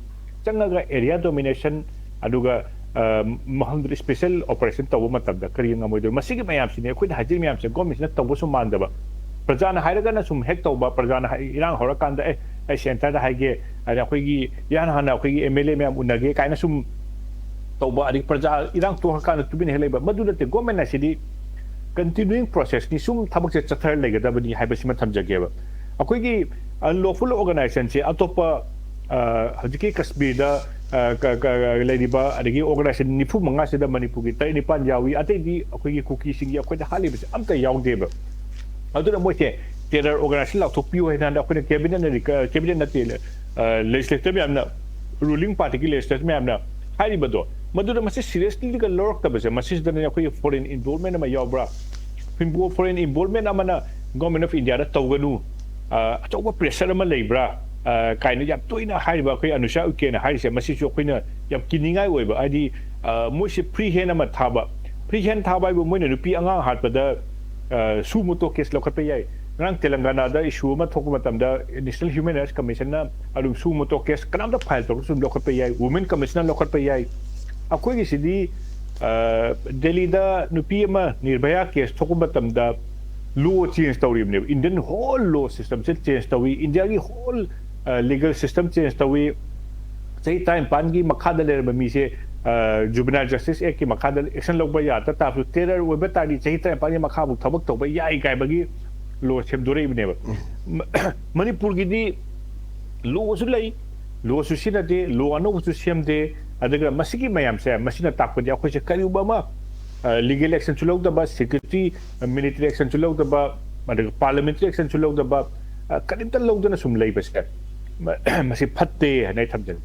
ꯆꯪꯉꯒ ꯑꯦꯔꯤꯌꯥ ꯗꯣꯃꯤꯅꯦꯁꯟ, ꯑꯗꯨꯒ, ꯑ, ꯃꯐꯝꯗꯨꯗ ꯁ꯭ꯄꯦꯁꯦꯜ ꯑꯣꯄꯔꯦꯁꯟ ꯇꯧꯕ ꯃꯇꯝꯗ ꯀꯔꯤꯒꯤ ꯉꯝꯃꯣꯏꯗꯣꯏꯅꯣ? ꯃꯁꯤꯒꯤ ꯃꯌꯥꯝꯁꯤꯅꯤ ꯑꯩꯈꯣꯏꯅ ꯍꯥꯏꯖꯔꯤ ꯃꯌꯥꯝꯁꯦ ꯒꯣꯔꯃꯦꯟꯁꯤꯅ ꯇꯧꯕꯁꯨ ꯃꯥꯟꯗꯕ꯫ ꯄ꯭ꯔꯖꯥꯅ ꯍꯥꯏꯔꯒꯅ ꯁꯨꯝ ꯍꯦꯛ ꯇꯧꯕ, ꯄ꯭ꯔꯖꯥꯅ ꯍꯥꯏ-, ꯏꯔꯥꯡ ꯍꯧꯔꯀꯥꯟꯗ, "ꯑꯦ, ꯑꯩ ꯁꯦꯟꯇꯔꯗ ꯍꯥꯏꯒꯦ", ꯑꯗ ꯑꯩꯈꯣꯏꯒꯤ ꯏꯍꯥꯟ ꯍꯥꯟꯅ ꯑꯩꯈꯣꯏꯒꯤ ꯑꯦꯝ ꯑꯦꯜ ꯑꯦ ꯃꯌꯥꯝ ꯎꯅꯒꯦ ꯀꯥꯏꯅ ꯁꯨꯝ ꯇꯧꯕ, ꯑꯗꯒꯤ ꯄ꯭ꯔꯖꯥ ꯏꯔꯥꯡ ꯊꯣꯛꯈ꯭ꯔꯀꯥꯟꯗ ꯇꯨꯃꯤꯟꯅ ꯍꯦꯛ ꯂꯩꯕ, ꯃꯗꯨ ꯅꯠꯇꯦ꯫ ꯒꯣꯔꯃꯦꯟ ꯍꯥꯏꯁꯤꯗꯤ ꯀꯟꯇꯤꯅ꯭ꯌꯨꯌꯤꯡ ꯄ꯭ꯔꯣꯁꯦꯁꯅꯤ, ꯁꯨꯝ ꯊꯕꯛꯁꯦ ꯆꯠꯊꯔ ꯂꯩꯒꯗꯕꯅꯤ ꯍꯥꯏꯕꯁꯤꯃ ꯊꯝꯖꯒꯦꯕ꯫ ꯑꯩꯈꯣꯏꯒꯤ ꯑꯟꯂꯣꯐꯨꯜ ꯑꯣꯔꯒꯅꯥꯏꯖꯦꯁꯟꯁꯦ ꯑꯇꯣꯞꯄ, ꯑ, ꯍꯧꯖꯤꯛꯀꯤ ꯀꯁꯃꯤꯔꯗ, ꯑ, ꯀ-, ꯀ-, ꯂꯩꯔꯤꯕ, ꯑꯗꯒꯤ ꯑꯣꯔꯒꯅꯥꯏꯖꯦꯁꯟ ꯅꯤꯐꯨ ꯃꯉꯥꯁꯤꯗ ꯃꯅꯤꯄꯨꯔꯒꯤ ꯇꯔꯦꯠ ꯅꯤꯄꯥꯟ ꯌꯥꯎꯏ, ꯑꯇꯩꯗꯤ ꯑꯩꯈꯣꯏꯒꯤ ꯀꯨꯀꯤꯁꯤꯡꯒꯤ ꯑꯩꯈꯣꯏꯗ ꯍꯥꯠꯂꯤꯕꯁꯦ ꯑꯝꯇ ꯌꯥꯎꯗꯦꯕ꯫ ꯑꯗꯨꯅ ꯃꯣꯏꯁꯦ ꯇꯦꯔꯔ ꯑꯣꯔꯒꯅꯥꯏꯖꯦꯁꯟ ꯂꯥꯎꯊꯣꯛꯄꯤꯌꯨ ꯍꯥꯏꯅ ꯍꯟꯗꯛ ꯑꯩꯈꯣꯏꯅ ꯀꯦꯕꯤꯅꯦꯠꯅ ꯔꯤꯀ-, ꯀꯦꯕꯤꯅꯦꯠ ꯅꯠꯇꯦ, ꯑ, ꯂꯦꯖꯤꯁꯂꯦꯇꯔ ꯃꯌꯥꯝꯅ, ꯔꯨꯂꯤꯡ ꯄꯥꯔꯇꯤꯒꯤ ꯂꯦꯖꯤꯁꯂꯦꯇꯔ ꯃꯌꯥꯝꯅ ꯍꯥꯏꯔꯤꯕꯗꯣ, ꯃꯗꯨꯗ ꯃꯁꯤ ꯁꯤꯔꯤꯌꯁꯂꯤꯒ ꯂꯧꯔꯛꯇꯕꯁꯦ, ꯃꯁꯤꯁꯤꯗꯅꯦ ꯑꯩꯈꯣꯏꯒꯤ ꯐꯣꯔꯦꯟ ꯏꯟꯚꯣꯜꯕꯃꯦꯟ ꯑꯃ ꯌꯥꯎꯕ꯭ꯔꯥ? ꯐꯣꯔꯦꯟ ꯏꯟꯚꯣꯜꯕꯃꯦꯟ ꯑꯃꯅ ꯒꯣꯔꯃꯦꯟ ꯑꯣꯐ ꯏꯟꯗꯤꯌꯥꯗ ꯇꯧꯒꯅꯨ, ꯑ, ꯑꯆꯧꯕ ꯄ꯭ꯔꯦꯁꯔ ꯑꯃ ꯂꯩꯕ꯭ꯔꯥ, ꯑ, ꯀꯥꯏꯅ ꯌꯥꯝ ꯇꯣꯏꯅ ꯍꯥꯏꯔꯤꯕ ꯑꯩꯈꯣꯏ ꯑꯅꯨꯁꯥ ꯎꯏꯀꯦꯅ ꯍꯥꯏꯔꯤꯁꯦ, ꯃꯁꯤꯁꯨ ꯑꯩꯈꯣꯏꯅ ꯌꯥꯝ ꯀꯤꯅꯤꯡꯉꯥꯏ ꯑꯣꯏꯕ꯫ ꯍꯥꯏꯗꯤ, ꯑ, ꯃꯣꯏꯁꯦ ꯐ꯭ꯔꯤ ꯍꯦꯟ ꯑꯃ ꯊꯥꯕ, ꯐ꯭ꯔꯤ ꯍꯦꯟ ꯊꯥꯕ ꯍꯥꯏꯕꯨ ꯃꯣꯏꯅ ꯅꯨꯄꯤ ꯑꯉꯥꯡ ꯍꯥꯠꯄꯗ ꯁꯨ ꯃꯣꯇꯣ ꯀꯦꯁ ꯂꯧꯈꯠꯄ ꯌꯥꯏ꯫ ꯉꯔꯥꯡ ꯇꯦꯂꯪꯒꯥꯅꯥꯗ ꯏꯁꯨ ꯑꯃ ꯊꯣꯛꯄ ꯃꯇꯝꯗ ꯅꯦꯁꯅꯦꯜ ꯍ꯭ꯌꯨꯃꯦꯟ ꯔꯥꯏꯠꯁ ꯀꯃꯤꯁꯟꯅ ꯑꯗꯨꯝ ꯁꯨ ꯃꯣꯇꯣ ꯀꯦꯁ ꯀꯅꯥꯝꯇ ꯐꯥꯏꯜ ꯇꯧꯔꯒ ꯁꯨꯝ ꯂꯧꯈꯠꯄ ꯌꯥꯏ, ꯋꯨꯃꯦꯟ ꯀꯃꯤꯁꯟꯅ ꯂꯧꯈꯠꯄ ꯌꯥꯏ꯫ ꯑꯩꯈꯣꯏꯒꯤꯁꯤꯗꯤ ꯗꯦꯜꯂꯤꯗ ꯅꯨꯄꯤ ꯑꯃ ꯅꯤꯔꯚꯌꯥ ꯀꯦꯁ ꯊꯣꯛꯄ ꯃꯇꯝꯗ ꯂꯣ ꯆꯦꯟꯖ ꯇꯧꯔꯤꯕꯅꯦꯕ꯫ ꯏꯟꯗꯤꯌꯟ ꯍꯣꯜ ꯂꯣ ꯁꯤꯁꯇꯝꯁꯦ ꯆꯦꯟꯖ ꯇꯧꯏ꯫ ꯏꯟꯗꯤꯌꯥꯒꯤ ꯍꯣꯜ ꯂꯤꯒꯦꯜ ꯁꯤꯁꯇꯝ ꯆꯦꯟꯖ ꯇꯧꯏ꯫ ꯆꯍꯤ ꯇꯔꯥꯅꯤꯄꯥꯟꯒꯤ ꯃꯈꯥꯗ ꯂꯩꯔꯕ ꯃꯤꯁꯦ ꯖꯨꯕꯤꯅꯥꯏꯜ ꯖꯁꯇꯤꯁ ꯑꯦꯛꯀꯤ ꯃꯈꯥꯗ ꯑꯦꯛꯁꯟ ꯂꯧꯕ ꯌꯥꯗ ꯇꯥꯔꯁꯨ, ꯇꯦꯔꯔ ꯑꯣꯏꯕ ꯇꯥꯔꯗꯤ ꯆꯍꯤ ꯇꯔꯥꯅꯤꯄꯥꯟꯒꯤ ꯃꯈꯥꯕꯨꯛ ꯊꯕꯛ ꯇꯧꯕ ꯌꯥꯏ ꯀꯥꯏꯕꯒꯤ ꯂꯣ ꯁꯦꯝꯗꯣꯔꯛꯏꯕꯅꯦꯕ꯫ ꯃꯅꯤꯄꯨꯔꯒꯤꯗꯤ ꯂꯣꯁꯨ ꯂꯩ, ꯂꯣꯁꯨ ꯁꯤꯖꯤꯟꯅꯗꯦ, ꯂꯣ ꯑꯅꯧꯕꯁꯨ ꯁꯦꯝꯗꯦ꯫ ꯑꯗꯨꯒ ꯃꯁꯤꯒꯤ ꯃꯌꯥꯝꯁꯦ, ꯃꯁꯤꯅ ꯇꯥꯛꯄꯗꯤ ꯑꯩꯈꯣꯏꯁꯦ ꯀꯔꯤꯒꯨꯝꯕ ꯑꯃ ꯂꯤꯒꯦꯜ ꯑꯦꯛꯁꯟꯁꯨ ꯂꯧꯗꯕ, ꯁꯦꯀ꯭ꯌꯨꯔꯤꯇꯤ, ꯃꯤꯂꯤꯇꯔꯤ ꯑꯦꯛꯁꯟꯁꯨ ꯂꯧꯗꯕ, ꯑꯗꯨꯒ ꯄꯥꯔꯂꯤꯌꯥꯃꯦꯟꯇꯔꯤ ꯑꯦꯛꯁꯟꯁꯨ ꯂꯧꯗꯕ, ꯀꯔꯤꯝꯇ ꯂꯧꯗꯅ ꯁꯨꯝ ꯂꯩꯕꯁꯦ, ꯃꯁꯤ ꯐꯠꯇꯦ ꯍꯥꯏꯅ ꯑꯩ ꯊꯝꯖꯒꯦ꯫